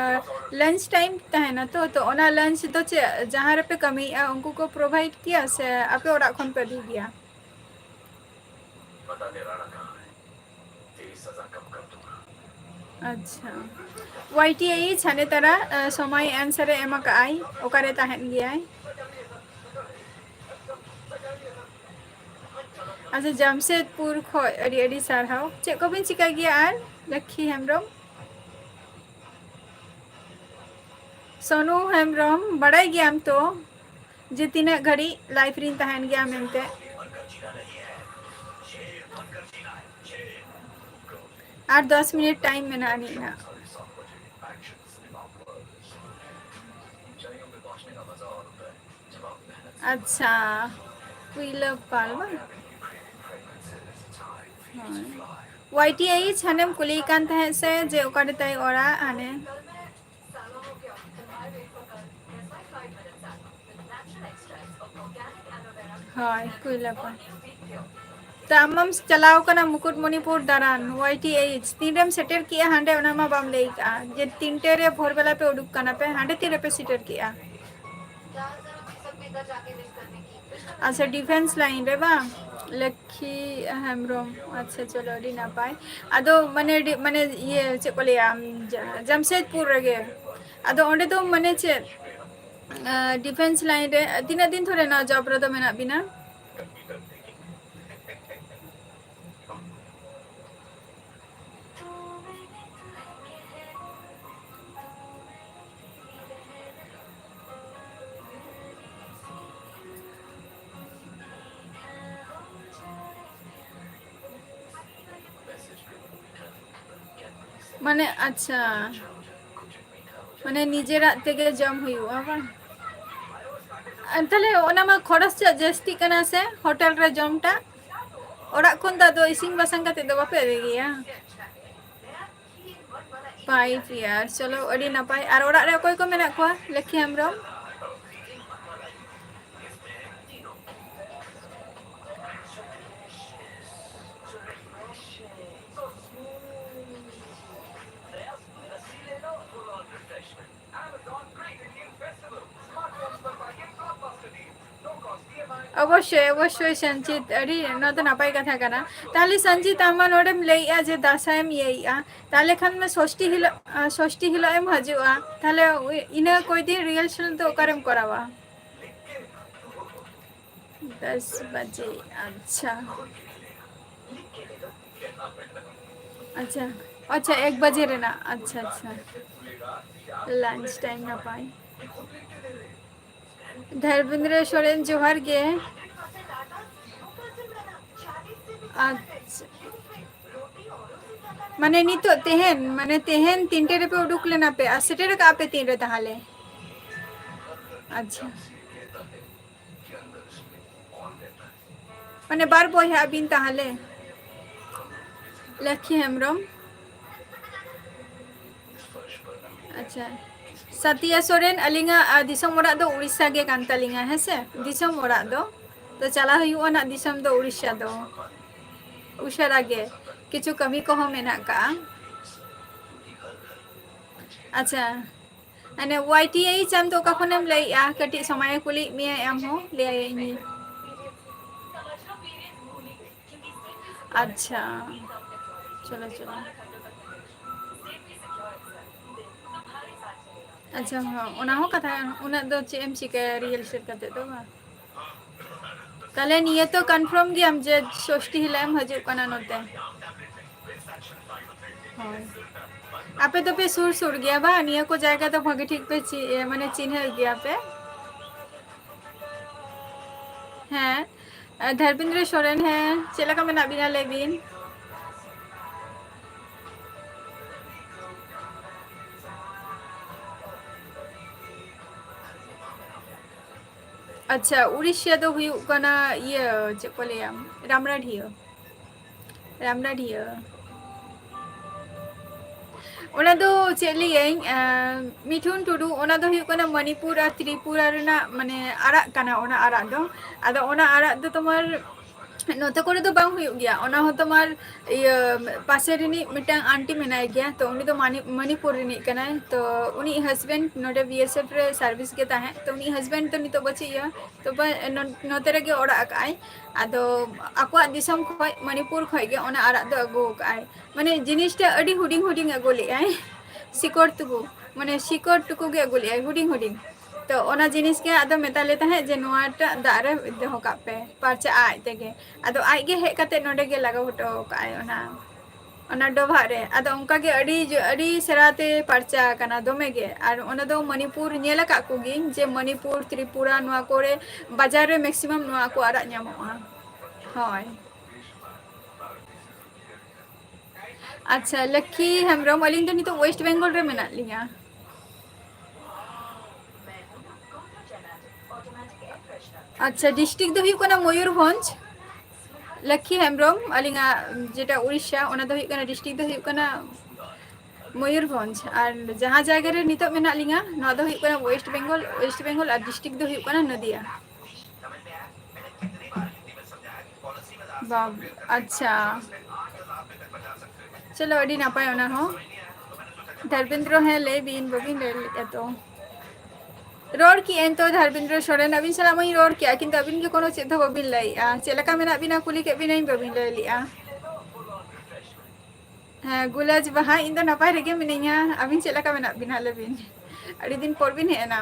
lunch time ᱛᱟᱦᱮᱱᱟ ᱛᱚ, ᱛᱚ ᱚᱱᱟ lunch ᱫᱚ ᱪᱮᱫ ᱡᱟᱦᱟᱸ ᱨᱮᱯᱮ ᱠᱟᱹᱢᱤᱭᱮᱫᱼᱟ ᱩᱱᱠᱩ ᱠᱚ provide ᱜᱮᱭᱟ ᱥᱮ ᱟᱯᱮ ᱚᱲᱟᱜ ᱠᱷᱚᱱ ᱯᱮ ᱤᱫᱤᱭ ᱜᱮᱭᱟ? ᱟᱪᱪᱷᱟ, ᱳᱣᱟᱭ ᱴᱤ ᱮᱭᱤᱪ ᱦᱟᱱᱮ ᱛᱟᱨᱟ, ᱟ, ᱥᱚᱢᱚᱭ answer ᱮ ᱮᱢ ᱟᱠᱟᱫ ᱟᱭ, ᱚᱠᱟᱨᱮ ᱛᱟᱦᱮᱱ ᱜᱮᱭᱟᱭ᱾ ᱟᱪᱪᱷᱟ, ᱡᱟᱢᱥᱮᱫᱽᱯᱩᱨ ᱠᱷᱚᱡ ᱟᱹᱰᱤ ᱟᱹᱰᱤ ᱥᱟᱨᱦᱟᱣ᱾ ᱪᱮᱫ ᱠᱚᱵᱤᱱ ᱪᱤᱠᱟᱹᱭ ᱜᱮᱭᱟ ᱟᱨ, ᱞᱚᱠᱠᱷᱤ ᱦᱮᱢᱵᱨᱚᱢ? ᱥᱳᱱᱩ ᱦᱮᱢᱵᱨᱚᱢ, ᱵᱟᱲᱟᱭ ᱜᱮᱭᱟᱢ ᱛᱚ ᱡᱮ ᱛᱤᱱᱟᱹᱜ ᱜᱷᱟᱹᱲᱤᱡ live ᱨᱤᱧ ᱛᱟᱦᱮᱱ ᱜᱮᱭᱟ ᱢᱮᱱᱛᱮ? ᱟᱨ ᱫᱚᱥ ᱢᱤᱱᱤᱴ time ᱢᱮᱱᱟᱜᱼᱟ ᱟᱹᱱᱤᱡ ᱱᱟᱜ᱾ ᱟᱪᱪᱷᱟ, ᱠᱩᱭᱞᱟᱹ ᱯᱟᱞ ᱵᱟᱝ? ᱦᱳᱭ᱾ ᱳᱣᱟᱭ ᱴᱤ ᱮᱭᱤᱪ ᱦᱟᱱᱮᱢ ᱠᱩᱞᱤᱭᱮ ᱠᱟᱱ ᱛᱟᱦᱮᱸᱫ ᱥᱮ ᱡᱮ ᱚᱠᱟᱨᱮ ᱛᱟᱭ ᱚᱲᱟᱜ ᱦᱟᱱᱮ? ᱦᱳᱭ, ᱠᱩᱭᱞᱟᱹ ᱯᱟᱞ᱾ ᱛᱚ ᱟᱢ ᱢᱟᱢ ᱪᱟᱞᱟᱣ ᱠᱟᱱᱟ ᱢᱩᱠᱩᱴᱢᱚᱱᱤᱯᱩᱨ ᱫᱟᱬᱟᱱ, ᱳᱣᱟᱭ ᱴᱤ ᱮᱭᱤᱪ, ᱛᱤᱱᱨᱮᱢ ᱥᱮᱴᱮᱨ ᱠᱮᱜᱼᱟ ᱦᱟᱸᱰᱮ, ᱚᱱᱟ ᱢᱟ ᱵᱟᱢ ᱞᱟᱹᱭ ᱠᱟᱜᱼᱟ ᱡᱮ ᱛᱤᱱᱴᱮ ᱨᱮ ᱵᱷᱳᱨ ᱵᱮᱞᱟ ᱯᱮ ᱩᱰᱩᱠ ᱠᱟᱱᱟ ᱯᱮ, ᱦᱟᱸᱰᱮ ᱛᱤᱱ ᱨᱮᱯᱮ ᱥᱮᱴᱮᱨ ᱠᱮᱜᱼᱟ? ᱟᱪᱪᱷᱟ, ᱰᱤᱯᱷᱮᱱᱥ ᱞᱟᱭᱤᱱ ᱨᱮ ᱵᱟᱝ? ᱞᱚᱠᱠᱷᱤ ᱦᱮᱢᱵᱨᱚᱢ᱾ ᱟᱪᱪᱷᱟ, ᱪᱚᱞᱚ, ᱟᱹᱰᱤ ᱱᱟᱯᱟᱭ᱾ ᱟᱫᱚ ᱢᱟᱱᱮ ᱰᱤ-, ᱢᱟᱱᱮ ᱤᱭᱟᱹ, ᱪᱮᱫ ᱠᱚ ᱞᱟᱹᱭᱟ, ᱟᱢ ᱡᱟ-, ᱡᱟᱢᱥᱮᱫᱽᱯᱩᱨ ᱨᱮᱜᱮ᱾ ᱟᱫᱚ ᱚᱸᱰᱮ ᱫᱚ ᱢᱟᱱᱮ ᱪᱮᱫ, ᱟᱸ, ᱰᱤᱯᱷᱮᱱᱥ ᱞᱟᱭᱤᱱ ᱨᱮ ᱛᱤᱱᱟᱹᱜ ᱫᱤᱱ ᱫᱷᱚᱨᱮ ᱱᱚᱣᱟ ᱡᱚᱵ ᱨᱮᱫᱚ ᱢᱮᱱᱟᱜ ᱵᱤᱱᱟ? ᱢᱟᱱᱮ, ᱟᱪᱪᱷᱟ, ᱢᱟᱱᱮ ᱱᱤᱡᱮᱨᱟᱜ ᱛᱮᱜᱮ ᱡᱚᱢ ᱦᱩᱭᱩᱜᱼᱟ ᱵᱟᱝ? ᱟᱨ ᱛᱟᱦᱞᱮ ᱚᱱᱟ ᱢᱟ ᱠᱷᱚᱨᱚᱪ ᱪᱮᱫ ᱡᱟᱹᱥᱛᱤᱜ ᱠᱟᱱᱟ ᱥᱮ, ᱦᱳᱴᱮᱞ ᱨᱮ ᱡᱚᱢᱴᱟ? ᱚᱲᱟᱜ ᱠᱷᱚᱱ ᱫᱚ ᱟᱫᱚ ᱤᱥᱤᱱ ᱵᱟᱥᱟᱝ ᱠᱟᱛᱮ ᱫᱚ ᱵᱟᱯᱮ ᱟᱹᱜᱩᱭ ᱜᱮᱭᱟ? ᱯᱷᱟᱭᱤᱵᱷ ᱤᱭᱟᱨ, ᱪᱚᱞᱚ, ᱟᱹᱰᱤ ᱱᱟᱯᱟᱭ᱾ ᱟᱨ ᱚᱲᱟᱜ ᱨᱮ ᱚᱠᱚᱭ ᱠᱚ ᱢᱮᱱᱟᱜ ᱠᱚᱣᱟ, ᱞᱚᱠᱠᱷᱤ ᱦᱮᱢᱵᱨᱚᱢ? ᱚᱵᱚᱥᱥᱳᱭ, ᱚᱵᱚᱥᱥᱳᱭ ᱥᱚᱧᱡᱤᱛ, ᱟᱹᱰᱤ, ᱱᱚᱣᱟ ᱫᱚ ᱱᱟᱯᱟᱭ ᱠᱟᱛᱷᱟ ᱠᱟᱱᱟ᱾ ᱛᱟᱦᱞᱮ ᱥᱚᱧᱡᱤᱛ, ᱟᱢ ᱢᱟ ᱱᱚᱰᱮᱢ ᱞᱟᱹᱭᱮᱜᱼᱟ ᱡᱮ ᱫᱟᱸᱥᱟᱭᱮᱢ ᱤᱭᱟᱹᱭᱮᱜᱼᱟ, ᱛᱟᱦᱞᱮ ᱠᱷᱟᱱ ᱢᱟ ᱥᱚᱥᱴᱤ ᱦᱤᱞᱳᱜ, ᱟᱸ, ᱥᱚᱥᱴᱤ ᱦᱤᱞᱳᱜ ᱮᱢ ᱦᱤᱡᱩᱜᱼᱟ, ᱛᱟᱦᱞᱮ ᱤᱱᱟᱹ ᱠᱚᱭ ᱫᱤᱱ ᱨᱤᱦᱟᱨᱥᱟᱞ ᱫᱚ ᱚᱠᱟᱨᱮᱢ ᱠᱚᱨᱟᱣᱟ? ᱫᱚᱥ ᱵᱟᱡᱮ, ᱟᱪᱪᱷᱟ᱾ ᱟᱪᱪᱷᱟ, ᱟᱪᱪᱷᱟ, ᱮᱠ ᱵᱟᱡᱮ ᱨᱮᱱᱟᱜ, ᱟᱪᱪᱷᱟ, ᱟᱪᱪᱷᱟ᱾ ᱞᱟᱧᱪ ᱴᱟᱭᱤᱢ ᱱᱟᱯᱟᱭ᱾ ᱫᱷᱚᱨᱢᱮᱱᱫᱨᱚ ᱥᱚᱨᱮᱱ, ᱡᱚᱦᱟᱨ ᱜᱮ᱾ ᱟᱪᱪᱷᱟ᱾ ᱢᱟᱱᱮ ᱱᱤᱛᱚᱜ ᱛᱮᱦᱮᱧ, ᱢᱟᱱᱮ ᱛᱮᱦᱮᱧ ᱛᱤᱱᱴᱮ ᱨᱮᱯᱮ ᱩᱰᱩᱠ ᱞᱮᱱᱟ ᱯᱮ ᱟᱨ ᱥᱮᱴᱮᱨ ᱠᱟᱜᱼᱟ ᱯᱮ ᱛᱤᱱᱨᱮ ᱛᱟᱦᱞᱮ? ᱟᱪᱪᱷᱟ᱾ ᱢᱟᱱᱮ ᱵᱟᱨ ᱵᱚᱭᱦᱟ ᱟᱹᱵᱤᱱ ᱛᱟᱦᱞᱮ? ᱞᱚᱠᱠᱷᱤ ᱦᱮᱢᱵᱨᱚᱢ᱾ ᱟᱪᱪᱷᱟ᱾ ᱥᱟᱛᱤᱭᱟ ᱥᱚᱨᱮᱱ, ᱟᱹᱞᱤᱧᱟᱜ, ᱟ, ᱫᱤᱥᱚᱢ ᱚᱲᱟᱜ ᱫᱚ ᱩᱲᱤᱥᱥᱟ ᱜᱮ ᱠᱟᱱ ᱛᱟᱹᱞᱤᱧᱟ, ᱦᱮᱸ ᱥᱮ? ᱫᱤᱥᱚᱢ ᱚᱲᱟᱜ ᱫᱚ᱾ ᱛᱚ ᱪᱟᱞᱟᱣ ᱦᱩᱭᱩᱜᱼᱟ ᱱᱟᱜ ᱫᱤᱥᱚᱢ ᱫᱚ ᱩᱲᱤᱥᱥᱟ ᱫᱚ᱾ ᱩᱥᱟᱹᱨᱟ ᱜᱮ᱾ ᱠᱤᱪᱷᱩ ᱠᱟᱹᱢᱤ ᱠᱚᱦᱚᱸ ᱢᱮᱱᱟᱜ ᱠᱟᱜᱼᱟ᱾ ᱟᱪᱪᱷᱟ᱾ ᱢᱟᱱᱮ ᱳᱣᱟᱭ ᱴᱤ ᱮᱭᱤᱪ ᱟᱢ ᱫᱚ ᱚᱠᱟ ᱠᱷᱚᱱᱮᱢ ᱞᱟᱹᱭᱮᱜᱼᱟ? ᱠᱟᱹᱴᱤᱡ ᱥᱚᱢᱚᱭᱮ ᱠᱩᱞᱤᱭᱮᱫ ᱢᱮᱭᱟ, ᱟᱢ ᱦᱚᱸ ᱞᱟᱹᱭᱟᱭᱟᱹᱧ᱾ ᱟᱪᱪᱷᱟ, ᱪᱚᱞᱚ ᱪᱚᱞᱚ᱾ ᱟᱪᱪᱷᱟ, ᱦᱚᱸ, ᱚᱱᱟ ᱦᱚᱸ ᱠᱟᱛᱷᱟ, ᱩᱱᱟᱹᱜ ᱫᱚ ᱪᱮᱫ ᱮᱢ ᱪᱤᱠᱟᱹᱭᱟ real estate ᱠᱟᱛᱮ ᱫᱚ, ᱵᱟᱝ? ᱛᱟᱦᱞᱮ ᱱᱤᱭᱟᱹ ᱛᱚ confirm ᱜᱮᱭᱟᱢ ᱡᱮ ᱥᱚᱥᱴᱤ ᱦᱤᱞᱳᱜ ᱮᱢ ᱦᱤᱡᱩᱜ ᱠᱟᱱᱟ ᱱᱚᱛᱮ? ᱦᱳᱭ᱾ ᱟᱯᱮ ᱫᱚᱯᱮ ᱥᱩᱨ ᱥᱩᱨ ᱜᱮᱭᱟ ᱵᱟᱝ? ᱱᱤᱭᱟᱹ ᱠᱚ ᱡᱟᱭᱜᱟ ᱫᱚ ᱵᱷᱟᱜᱮ ᱴᱷᱤᱠ ᱯᱮ ᱪᱤ-, ᱮ, ᱢᱟᱱᱮ ᱪᱤᱱᱦᱟᱹᱣ ᱜᱮᱭᱟ ᱯᱮ? ᱦᱮᱸ, ᱮ, ᱫᱷᱚᱨᱢᱮᱱᱫᱨᱚ ᱥᱚᱨᱮᱱ, ᱦᱮᱸ, ᱪᱮᱫ ᱞᱮᱠᱟ ᱢᱮᱱᱟᱜ ᱵᱤᱱᱟ ᱞᱟᱹᱭ ᱵᱤᱱ? ᱟᱪᱪᱷᱟ, ᱩᱲᱤᱥᱥᱟ ᱫᱚ ᱦᱩᱭᱩᱜ ᱠᱟᱱᱟ ᱤᱭᱟᱹ, ᱪᱮᱫ ᱠᱚ ᱞᱟᱹᱭᱟ, ᱨᱟᱢᱱᱟᱰᱷᱤᱭᱟᱹ᱾ ᱨᱟᱢᱱᱟᱰᱷᱤᱭᱟᱹ᱾ ᱚᱱᱟ ᱫᱚ ᱪᱮᱫ ᱞᱟᱹᱭᱟᱹᱧ, ᱟᱸ, ᱢᱤᱴᱷᱩᱱ ᱴᱩᱰᱩ, ᱚᱱᱟ ᱫᱚ ᱦᱩᱭᱩᱜ ᱠᱟᱱᱟ ᱢᱚᱱᱤᱯᱩᱨ ᱟᱨ ᱛᱨᱤᱯᱩᱨᱟ ᱨᱮᱱᱟᱜ, ᱢᱟᱱᱮ, ᱟᱨᱟᱜ ᱠᱟᱱᱟ ᱚᱱᱟ ᱟᱨᱟᱜ ᱫᱚ᱾ ᱟᱫᱚ ᱚᱱᱟ ᱟᱨᱟᱜ ᱫᱚ ᱛᱳᱢᱟᱨ ᱱᱚᱛᱮ ᱠᱚᱨᱮ ᱫᱚ ᱵᱟᱝ ᱦᱩᱭᱩᱜ ᱜᱮᱭᱟ᱾ ᱚᱱᱟ ᱦᱚᱸ ᱛᱳᱢᱟᱨ ᱤᱭᱟᱹ ᱯᱟᱥᱮ ᱨᱤᱱᱤᱡ ᱢᱤᱫᱴᱟᱝ aunty ᱢᱮᱱᱟᱭ ᱜᱮᱭᱟ, ᱛᱚ ᱩᱱᱤ ᱫᱚ ᱢᱟᱱᱤ-, ᱢᱚᱱᱤᱯᱩᱨ ᱨᱤᱱᱤᱡ ᱠᱟᱱᱟᱭ᱾ ᱛᱚ ᱩᱱᱤ husband ᱱᱚᱰᱮ B S F ᱨᱮ service ᱜᱮ ᱛᱟᱦᱮᱸᱫ, ᱛᱚ ᱩᱱᱤ husband ᱫᱚ ᱱᱤᱛᱚᱜ ᱵᱟᱹᱪᱩᱜ ᱮᱭᱟ᱾ ᱛᱚᱵᱮ ᱱᱚ-, ᱱᱚᱛᱮ ᱨᱮᱜᱮ ᱚᱲᱟᱜ ᱟᱠᱟᱫ ᱟᱭ᱾ ᱟᱫᱚ ᱟᱠᱚᱣᱟᱜ ᱫᱤᱥᱚᱢ ᱠᱷᱚᱡ, ᱢᱚᱱᱤᱯᱩᱨ ᱠᱷᱚᱡ ᱜᱮ ᱚᱱᱟ ᱟᱨᱟᱜ ᱫᱚ ᱟᱹᱜᱩ ᱟᱠᱟᱫ ᱟᱭ᱾ ᱢᱟᱱᱮ ᱡᱤᱱᱤᱥᱴᱟ ᱟᱹᱰᱤ ᱦᱩᱰᱤᱧ ᱦᱩᱰᱤᱧ ᱟᱹᱜᱩ ᱞᱮᱫ ᱟᱭ, ᱥᱤᱠᱚᱲ ᱴᱩᱠᱩ, ᱢᱟᱱᱮ ᱥᱤᱠᱚᱲ ᱴᱩᱠᱩ ᱜᱮ ᱟᱹᱜᱩ ᱞᱮᱫ ᱟᱭ, ᱦᱩᱰᱤᱧ ᱦᱩᱰᱤᱧ᱾ ᱛᱚ ᱚᱱᱟ ᱡᱤᱱᱤᱥ ᱜᱮ ᱟᱫᱚ ᱢᱮᱛᱟ ᱞᱮ ᱛᱟᱦᱮᱸᱫ ᱡᱮ ᱱᱚᱣᱟᱴᱟᱜ ᱫᱟᱜ ᱨᱮ ᱫᱚᱦᱚ ᱠᱟᱜ ᱯᱮ, ᱯᱟᱨᱪᱟᱜᱼᱟ ᱟᱡ ᱛᱮᱜᱮ᱾ ᱟᱫᱚ ᱟᱡ ᱜᱮ ᱦᱮᱡ ᱠᱟᱛᱮ ᱱᱚᱰᱮ ᱜᱮ ᱞᱟᱜᱟᱣ ᱦᱚᱴᱚ ᱠᱟᱜ ᱟᱭ ᱚᱱᱟ, ᱚᱱᱟ ᱰᱚᱵᱷᱟᱜ ᱨᱮ᱾ ᱟᱫᱚ ᱚᱱᱠᱟ ᱜᱮ ᱟᱹᱰᱤ ᱡᱚ-, ᱟᱹᱰᱤ ᱥᱮᱬᱟ ᱛᱮ ᱯᱟᱨᱪᱟ ᱟᱠᱟᱱᱟ ᱫᱚᱢᱮ ᱜᱮ᱾ ᱟᱨ ᱚᱱᱟ ᱫᱚ ᱢᱚᱱᱤᱯᱩᱨ ᱧᱮᱞ ᱟᱠᱟᱫ ᱠᱚᱜᱮᱧ ᱡᱮ ᱢᱚᱱᱤᱯᱩᱨ, ᱛᱨᱤᱯᱩᱨᱟ, ᱱᱚᱣᱟ ᱠᱚᱨᱮ ᱵᱟᱡᱟᱨ ᱨᱮ maximum ᱱᱚᱣᱟ ᱠᱚ ᱟᱨᱟᱜ ᱧᱟᱢᱚᱜᱼᱟ᱾ ᱦᱳᱭ᱾ ᱟᱪᱪᱷᱟ, ᱞᱚᱠᱠᱷᱤ ᱦᱮᱢᱵᱨᱚᱢ, ᱟᱹᱞᱤᱧ ᱫᱚ ᱱᱤᱛᱚᱜ West Bengal ᱨᱮ ᱢᱮᱱᱟᱜ ᱞᱤᱧᱟ᱾ ᱟᱪᱪᱷᱟ, district ᱫᱚ ᱦᱩᱭᱩᱜ ᱠᱟᱱᱟ ᱢᱚᱭᱩᱨᱵᱷᱚᱸᱡᱽ᱾ ᱞᱚᱠᱠᱷᱤ ᱦᱮᱢᱵᱨᱚᱢ, ᱟᱹᱞᱤᱧᱟᱜ ᱡᱮᱴᱟ ᱩᱲᱤᱥᱥᱟ, ᱚᱱᱟ ᱫᱚ ᱦᱩᱭᱩᱜ ᱠᱟᱱᱟ, district ᱫᱚ ᱦᱩᱭᱩᱜ ᱠᱟᱱᱟ ᱢᱚᱭᱩᱨᱵᱷᱚᱸᱡᱽ᱾ ᱟᱨ ᱡᱟᱦᱟᱸ ᱡᱟᱭᱜᱟ ᱨᱮ ᱱᱤᱛᱚᱜ ᱢᱮᱱᱟᱜ ᱞᱤᱧᱟ, ᱱᱚᱣᱟ ᱫᱚ ᱦᱩᱭᱩᱜ ᱠᱟᱱᱟ West Bengal, West Bengal, ᱟᱨ district ᱫᱚ ᱦᱩᱭᱩᱜ ᱠᱟᱱᱟ ᱱᱚᱫᱤᱭᱟ᱾ ᱵᱟᱵ-, ᱟᱪᱪᱷᱟ᱾ ᱪᱚᱞᱚ, ᱟᱹᱰᱤ ᱱᱟᱯᱟᱭ ᱚᱱᱟ ᱦᱚᱸ᱾ ᱫᱷᱚᱨᱢᱮᱱᱫᱨᱚ, ᱦᱮᱸ, ᱞᱟᱹᱭ ᱵᱤᱱ, ᱵᱟᱹᱵᱤᱱ ᱞᱟᱹᱭ ᱞᱮᱫᱼᱟ ᱛᱚ᱾ ᱨᱚᱲ ᱠᱮᱜᱼᱟᱹᱧ ᱛᱚ, ᱫᱷᱚᱨᱢᱮᱱᱫᱨᱚ ᱥᱚᱨᱮᱱ, ᱟᱹᱵᱤᱱ ᱥᱟᱞᱟᱜ ᱢᱟᱧ ᱨᱚᱲ ᱠᱮᱜᱼᱟ, ᱠᱤᱱᱛᱩ ᱟᱹᱵᱤᱱ ᱜᱮ ᱠᱳᱱᱳ ᱪᱮᱫ ᱦᱚᱸ ᱵᱟᱹᱵᱤᱱ ᱞᱟᱹᱭᱮᱜᱼᱟ᱾ ᱪᱮᱫ ᱞᱮᱠᱟ ᱢᱮᱱᱟᱜ ᱵᱤᱱᱟ ᱠᱩᱞᱤ ᱠᱮᱫ ᱵᱤᱱᱟᱹᱧ, ᱵᱟᱹᱵᱤᱱ ᱞᱟᱹᱭ ᱞᱮᱜᱼᱟ᱾ ᱦᱮᱸ, ᱜᱩᱞᱟᱹᱡ ᱵᱟᱦᱟ, ᱤᱧ ᱫᱚ ᱱᱟᱯᱟᱭ ᱨᱮᱜᱮ ᱢᱤᱱᱟᱹᱧᱟ᱾ ᱟᱹᱵᱤᱱ ᱪᱮᱫ ᱞᱮᱠᱟ ᱢᱮᱱᱟᱜ ᱵᱤᱱᱟ, ᱞᱟᱹᱭ ᱵᱤᱱ? ᱟᱹᱰᱤ ᱫᱤᱱ ᱯᱚᱨ ᱵᱤᱱ ᱦᱮᱡ ᱮᱱᱟ᱾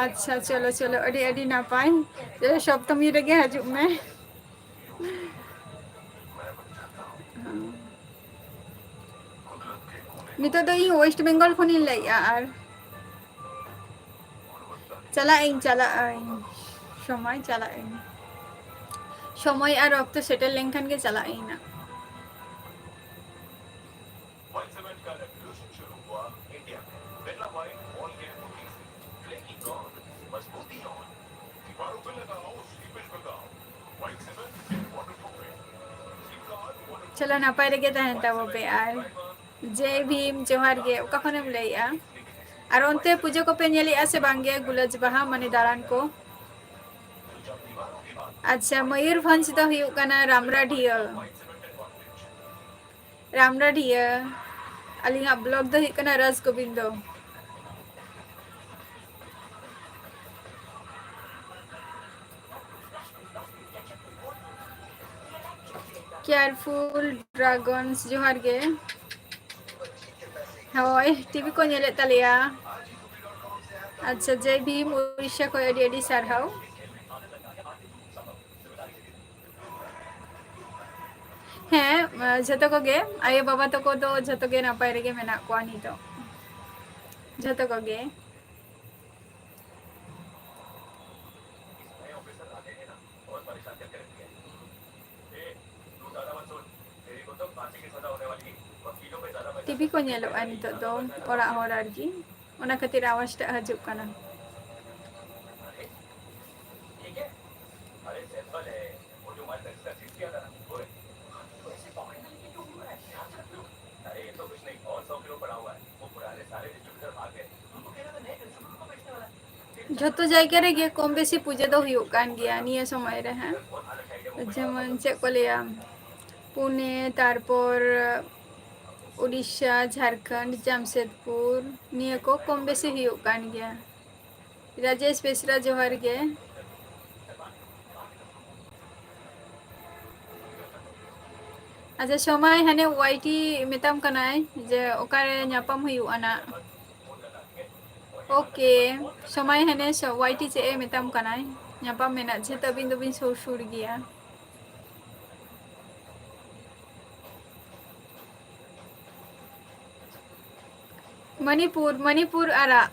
ᱟᱪᱪᱷᱟ, ᱪᱚᱞᱚ, ᱪᱚᱞᱚ, ᱟᱹᱰᱤ, ᱟᱹᱰᱤ ᱱᱟᱯᱟᱭ᱾ ᱪᱚᱞᱚ, ᱥᱚᱯᱛᱚᱢᱤ ᱨᱮᱜᱮ ᱦᱤᱡᱩᱜ ᱢᱮ᱾ ᱱᱤᱛᱚᱜ ᱫᱚ ᱤᱧ ᱳᱭᱮᱥᱴ ᱵᱮᱝᱜᱚᱞ ᱠᱷᱚᱱᱤᱧ ᱞᱟᱹᱭᱮᱜᱼᱟ᱾ ᱟᱨ ᱪᱟᱞᱟᱜ ᱟᱹᱧ, ᱪᱟᱞᱟᱜ ᱟᱹᱧ, ᱥᱚᱢᱚᱭ ᱪᱟᱞᱟᱜ ᱟᱹᱧ, ᱥᱚᱢᱚᱭ ᱟᱨ ᱚᱠᱛᱚ ᱥᱮᱴᱮᱨ ᱞᱮᱱᱠᱷᱟᱱ ᱜᱮ ᱪᱟᱞᱟᱜ ᱟᱹᱧ ᱱᱟᱜ᱾ ᱪᱚᱞᱚ, ᱱᱟᱯᱟᱭ ᱨᱮᱜᱮ ᱛᱟᱦᱮᱱ ᱛᱟᱵᱚ ᱯᱮ᱾ ᱟᱨ ᱡᱮᱭ ᱵᱷᱤᱢ, ᱡᱚᱦᱟᱨ ᱜᱮ᱾ ᱚᱠᱟ ᱠᱷᱚᱱᱮᱢ ᱞᱟᱹᱭᱮᱜᱼᱟ? ᱟᱨ ᱚᱱᱛᱮ ᱯᱩᱡᱟᱹ ᱠᱚᱯᱮ ᱧᱮᱞᱮᱜᱼᱟ ᱥᱮ ᱵᱟᱝᱜᱮ? ᱜᱩᱞᱟᱹᱡ ᱵᱟᱦᱟ, ᱢᱟᱱᱮ ᱫᱟᱬᱟᱱ ᱠᱚ᱾ ᱟᱪᱪᱷᱟ, ᱢᱚᱭᱩᱨᱵᱷᱚᱸᱡᱽ ᱫᱚ ᱦᱩᱭᱩᱜ ᱠᱟᱱᱟ ᱨᱟᱢᱨᱟᱰᱤᱭᱟᱹ᱾ ᱨᱟᱢᱨᱟᱰᱤᱭᱟᱹ᱾ ᱟᱹᱞᱤᱧᱟᱜ ᱵᱞᱚᱠ ᱫᱚ ᱦᱩᱭᱩᱜ ᱠᱟᱱᱟ ᱨᱟᱡᱽ ᱜᱳᱵᱤᱱᱫᱚ᱾ Careful Dragons, ᱡᱚᱦᱟᱨ ᱜᱮ᱾ ᱦᱳᱭ, ᱴᱤᱵᱷᱤ ᱠᱚ ᱧᱮᱞᱮᱫ ᱛᱟᱞᱮᱭᱟ᱾ ᱟᱪᱪᱷᱟ, ᱡᱮᱭ ᱵᱷᱤᱢ, ᱩᱲᱤᱥᱥᱟ ᱠᱷᱚᱱ ᱟᱹᱰᱤ ᱟᱹᱰᱤ ᱥᱟᱨᱦᱟᱣ᱾ ᱦᱮᱸ, ᱡᱷᱚᱛᱚ ᱠᱚᱜᱮ, ᱟᱭᱳ ᱵᱟᱵᱟ ᱛᱟᱠᱚ ᱫᱚ ᱡᱷᱚᱛᱚ ᱜᱮ ᱱᱟᱯᱟᱭ ᱨᱮᱜᱮ ᱢᱮᱱᱟᱜ ᱠᱚᱣᱟ ᱱᱤᱛᱚᱜ, ᱡᱷᱚᱛᱚ ᱠᱚᱜᱮ᱾ ᱴᱤᱵᱷᱤ ᱠᱚ ᱧᱮᱞᱚᱜᱼᱟ ᱱᱤᱛᱚᱜ ᱫᱚ ᱚᱲᱟᱜ ᱦᱚᱲ ᱟᱨᱠᱤ, ᱚᱱᱟ ᱠᱷᱟᱹᱛᱤᱨ ᱟᱣᱟᱡᱽ ᱴᱟᱜ ᱦᱤᱡᱩᱜ ᱠᱟᱱᱟ᱾ ᱡᱷᱚᱛᱚ ᱡᱟᱭᱜᱟ ᱨᱮᱜᱮ ᱠᱚᱢ ᱵᱮᱥᱤ ᱯᱩᱡᱟᱹ ᱫᱚ ᱦᱩᱭᱩᱜ ᱠᱟᱱ ᱜᱮᱭᱟ ᱱᱤᱭᱟᱹ ᱥᱚᱢᱚᱭ ᱨᱮ, ᱦᱮᱸ᱾ ᱡᱮᱢᱚᱱ ᱪᱮᱫ ᱠᱚ ᱞᱟᱹᱭᱟ, ᱯᱩᱱᱮ, ᱛᱟᱨᱯᱚᱨ ᱩᱰᱤᱥᱟ, ᱡᱷᱟᱲᱠᱷᱚᱸᱰ, ᱡᱟᱢᱥᱮᱫᱽᱯᱩᱨ, ᱱᱤᱭᱟᱹ ᱠᱚ ᱠᱚᱢ ᱵᱮᱥᱤ ᱦᱩᱭᱩᱜ ᱠᱟᱱ ᱜᱮᱭᱟ᱾ ᱨᱟᱡᱮᱥ ᱵᱮᱥᱨᱟ, ᱡᱚᱦᱟᱨ ᱜᱮ᱾ ᱟᱪᱪᱷᱟ, ᱥᱚᱢᱟᱭ ᱦᱟᱱᱮ ᱣᱟᱭ ᱴᱤ ᱢᱮᱛᱟᱢ ᱠᱟᱱᱟᱭ ᱡᱮ ᱚᱠᱟᱨᱮ ᱧᱟᱯᱟᱢ ᱦᱩᱭᱩᱜᱼᱟ ᱱᱟᱜ᱾ ᱳᱠᱮ, ᱥᱚᱢᱟᱭ ᱦᱟᱱᱮ ᱥᱚ-, ᱣᱟᱭ ᱴᱤ ᱪᱮᱫ ᱮ ᱢᱮᱛᱟᱢ ᱠᱟᱱᱟᱭ, ᱧᱟᱯᱟᱢ ᱢᱮᱱᱟᱜ, ᱡᱮᱦᱮᱛᱩ ᱟᱹᱵᱤᱱ ᱫᱚᱵᱤᱱ ᱥᱩᱨ ᱥᱩᱨ ᱜᱮᱭᱟ᱾ ᱢᱚᱱᱤᱯᱩᱨ, ᱢᱚᱱᱤᱯᱩᱨ ᱟᱨᱟᱜ᱾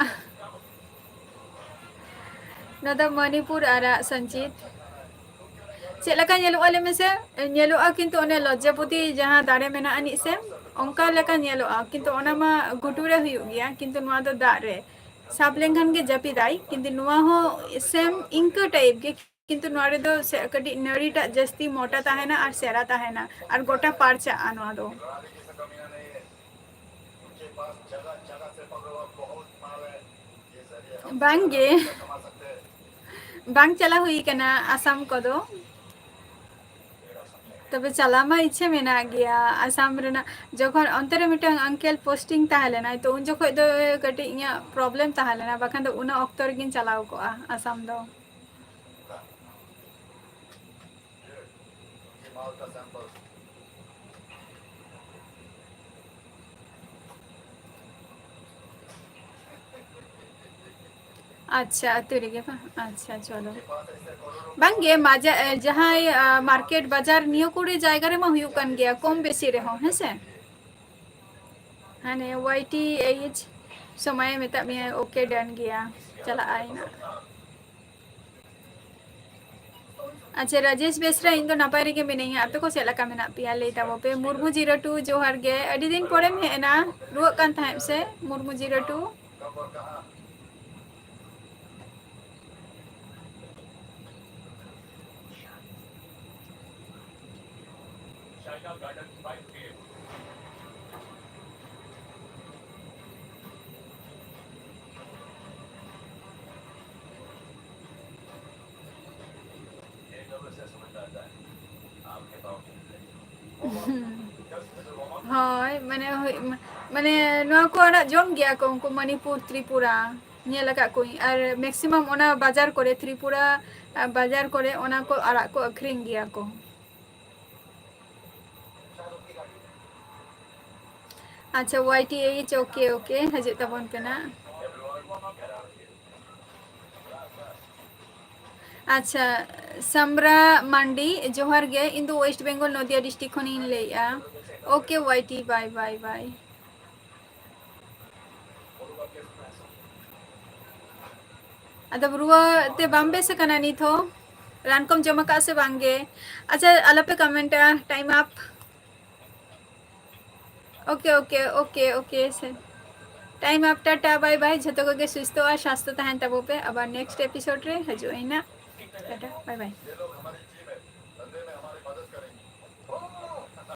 ᱱᱚᱣᱟ ᱫᱚ ᱢᱚᱱᱤᱯᱩᱨ ᱟᱨᱟᱜ, ᱥᱚᱧᱡᱤᱛ᱾ ᱪᱮᱫ ᱞᱮᱠᱟ ᱧᱮᱞᱚᱜᱼᱟ ᱞᱟᱹᱭ ᱢᱮᱥᱮ? ᱧᱮᱞᱚᱜᱼᱟ ᱠᱤᱱᱛᱩ ᱚᱱᱮ ᱞᱚᱡᱽᱡᱟᱯᱚᱛᱤ ᱡᱟᱦᱟᱸ ᱫᱟᱨᱮ ᱢᱮᱱᱟᱜ ᱟᱹᱱᱤᱡ ᱥᱮ, ᱚᱱᱠᱟ ᱞᱮᱠᱟ ᱧᱮᱞᱚᱜᱼᱟ, ᱠᱤᱱᱛᱩ ᱚᱱᱟ ᱢᱟ ᱜᱷᱩᱴᱩ ᱨᱮ ᱦᱩᱭᱩᱜ ᱜᱮᱭᱟ, ᱠᱤᱱᱛᱩ ᱱᱚᱣᱟ ᱫᱚ ᱫᱟᱜ ᱨᱮ᱾ ᱥᱟᱵ ᱞᱮᱱᱠᱷᱟᱱ ᱜᱮ ᱡᱟᱹᱯᱤᱫᱟᱭ, ᱠᱤᱱᱛᱩ ᱱᱚᱣᱟ ᱦᱚᱸ ᱥᱮᱢ ᱤᱱᱠᱟᱹ ᱴᱟᱭᱤᱯ ᱜᱮ, ᱠᱤᱱᱛᱩ ᱱᱚᱣᱟ ᱨᱮᱫᱚ ᱥᱮ-, ᱠᱟᱹᱴᱤᱡ ᱱᱟᱹᱲᱤᱴᱟᱜ ᱡᱟᱹᱥᱛᱤ ᱢᱚᱴᱟ ᱛᱟᱦᱮᱱᱟ ᱟᱨ ᱥᱮᱨᱟ ᱛᱟᱦᱮᱱᱟ ᱟᱨ ᱜᱚᱴᱟ ᱯᱟᱨᱪᱟᱜᱼᱟ ᱱᱚᱣᱟ ᱫᱚ᱾ ᱵᱟᱝᱜᱮ, ᱵᱟᱝ ᱪᱟᱞᱟᱣ ᱦᱩᱭ ᱠᱟᱱᱟ ᱟᱥᱟᱢ ᱠᱚᱫᱚ᱾ ᱛᱚᱵᱮ ᱪᱟᱞᱟᱣ ᱢᱟ ᱤᱪᱪᱷᱟᱹ ᱢᱮᱱᱟᱜ ᱜᱮᱭᱟ ᱟᱥᱟᱢ ᱨᱮᱱᱟᱜ᱾ ᱡᱚᱠᱷᱚᱱ ᱚᱱᱛᱮ ᱨᱮ ᱢᱤᱫᱴᱟᱝ uncle posting ᱛᱟᱦᱮᱸ ᱞᱮᱱᱟᱭ, ᱛᱚ ᱩᱱ ᱡᱚᱠᱷᱚᱡ ᱫᱚ ᱠᱟᱹᱴᱤᱡ ᱤᱧᱟᱹᱜ problem ᱛᱟᱦᱮᱸ ᱞᱮᱱᱟ, ᱵᱟᱠᱷᱟᱱ ᱫᱚ ᱩᱱᱟᱹᱜ ᱚᱠᱛᱚ ᱨᱮᱜᱤᱧ ᱪᱟᱞᱟᱣ ᱠᱚᱜᱼᱟ ᱟᱥᱟᱢ ᱫᱚ᱾ ᱟᱪᱪᱷᱟ, ᱟᱹᱛᱩ ᱨᱮᱜᱮ ᱵᱟᱝ? ᱟᱪᱪᱷᱟ, ᱪᱚᱞᱚ᱾ ᱵᱟᱝᱜᱮ, ᱢᱟᱡᱟ-, ᱮ, ᱡᱟᱦᱟᱸᱭ, ᱟ, market ᱵᱟᱡᱟᱨ ᱱᱤᱭᱟᱹ ᱠᱚᱨᱮ ᱡᱟᱭᱜᱟ ᱨᱮᱢᱟ ᱦᱩᱭᱩᱜ ᱠᱟᱱ ᱜᱮᱭᱟ, ᱠᱚᱢ ᱵᱮᱥᱤ ᱨᱮᱦᱚᱸ, ᱦᱮᱸ ᱥᱮ? ᱦᱟᱱᱮ ᱣᱟᱭ ᱴᱤ ᱮᱭᱤᱪ ᱥᱚᱢᱚᱭᱮ ᱢᱮᱛᱟᱜ ᱢᱮᱭᱟ, okay, done ᱜᱮᱭᱟ, ᱪᱟᱞᱟᱜ ᱟᱭ ᱱᱟᱜ᱾ ᱟᱪᱪᱷᱟ, ᱨᱟᱡᱮᱥ ᱵᱮᱥᱨᱟ, ᱤᱧ ᱫᱚ ᱱᱟᱯᱟᱭ ᱨᱮᱜᱮ ᱢᱤᱱᱟᱹᱧᱟ᱾ ᱟᱯᱮ ᱠᱚ ᱪᱮᱫ ᱞᱮᱠᱟ ᱢᱮᱱᱟᱜ ᱯᱮᱭᱟ? ᱞᱟᱹᱭ ᱛᱟᱵᱚ ᱯᱮ᱾ ᱢᱩᱨᱢᱩ zero two, ᱡᱚᱦᱟᱨ ᱜᱮ᱾ ᱟᱹᱰᱤ ᱫᱤᱱ ᱯᱚᱨᱮᱢ ᱦᱮᱡ ᱮᱱᱟ᱾ ᱨᱩᱣᱟᱹᱜ ᱠᱟᱱ ᱛᱟᱦᱮᱸᱫ ᱥᱮ, ᱢᱩᱨᱢᱩ zero two? ᱦᱳᱭ, ᱢᱟᱱᱮ, ᱦᱳᱭ, ᱢᱟ-, ᱢᱟᱱᱮ, ᱱᱚᱣᱟ ᱠᱚ ᱟᱲᱟᱜ ᱡᱚᱢ ᱜᱮᱭᱟ ᱠᱚ ᱩᱱᱠᱩ ᱢᱚᱱᱤᱯᱩᱨ, ᱛᱨᱤᱯᱩᱨᱟ᱾ ᱧᱮᱞ ᱟᱠᱟᱫ ᱠᱚᱣᱟᱹᱧ᱾ ᱟᱨ maximum ᱚᱱᱟ ᱵᱟᱡᱟᱨ ᱠᱚᱨᱮ, ᱛᱨᱤᱯᱩᱨᱟ, ᱟ, ᱵᱟᱡᱟᱨ ᱠᱚᱨᱮ ᱚᱱᱟ ᱠᱚ ᱟᱲᱟᱜ ᱠᱚ ᱟᱹᱠᱷᱨᱤᱧ ᱜᱮᱭᱟ ᱠᱚ᱾ ᱟᱪᱪᱷᱟ, ᱳᱣᱟᱭ ᱴᱤ ᱮᱭᱤᱪ, okay, okay, ᱦᱤᱡᱩᱜ ᱛᱟᱵᱚᱱ ᱯᱮ ᱱᱟᱜ᱾ ᱟᱪᱪᱷᱟ, ᱥᱟᱢᱨᱟ ᱢᱟᱱᱰᱤ, ᱡᱚᱦᱟᱨ ᱜᱮ᱾ ᱤᱧ ᱫᱚ West Bengal, ᱱᱚᱫᱤᱭᱟ district ᱠᱷᱚᱱᱤᱧ ᱞᱟᱹᱭᱮᱜᱼᱟ᱾ Okay, ᱳᱣᱟᱭ ᱴᱤ, bye, bye, bye. ᱟᱫᱚ ᱨᱩᱣᱟᱹ ᱛᱮ ᱵᱟᱢ ᱵᱮᱥ ᱟᱠᱟᱱᱟ ᱱᱤᱛ ᱦᱚᱸ? ᱨᱟᱱ ᱠᱚᱢ ᱡᱚᱢ ᱟᱠᱟᱫ ᱥᱮ ᱵᱟᱝ ᱜᱮ? ᱟᱪᱪᱷᱟ, ᱟᱞᱚᱯᱮ comment ᱟ, time up. Okay, okay, okay, okay, sir. Time up, Tata, bye bye. ᱡᱷᱚᱛᱚ ᱠᱚᱜᱮ ᱥᱩᱥᱛᱷᱚ ᱟᱨ ᱥᱟᱥᱛᱷᱚ ᱛᱟᱦᱮᱱ ᱛᱟᱵᱚ ᱯᱮ᱾ ᱟᱵᱟᱨ next episode ᱨᱮ ᱦᱤᱡᱩᱜ ᱟᱹᱧ ᱱᱟᱜ᱾ Tata, bye bye.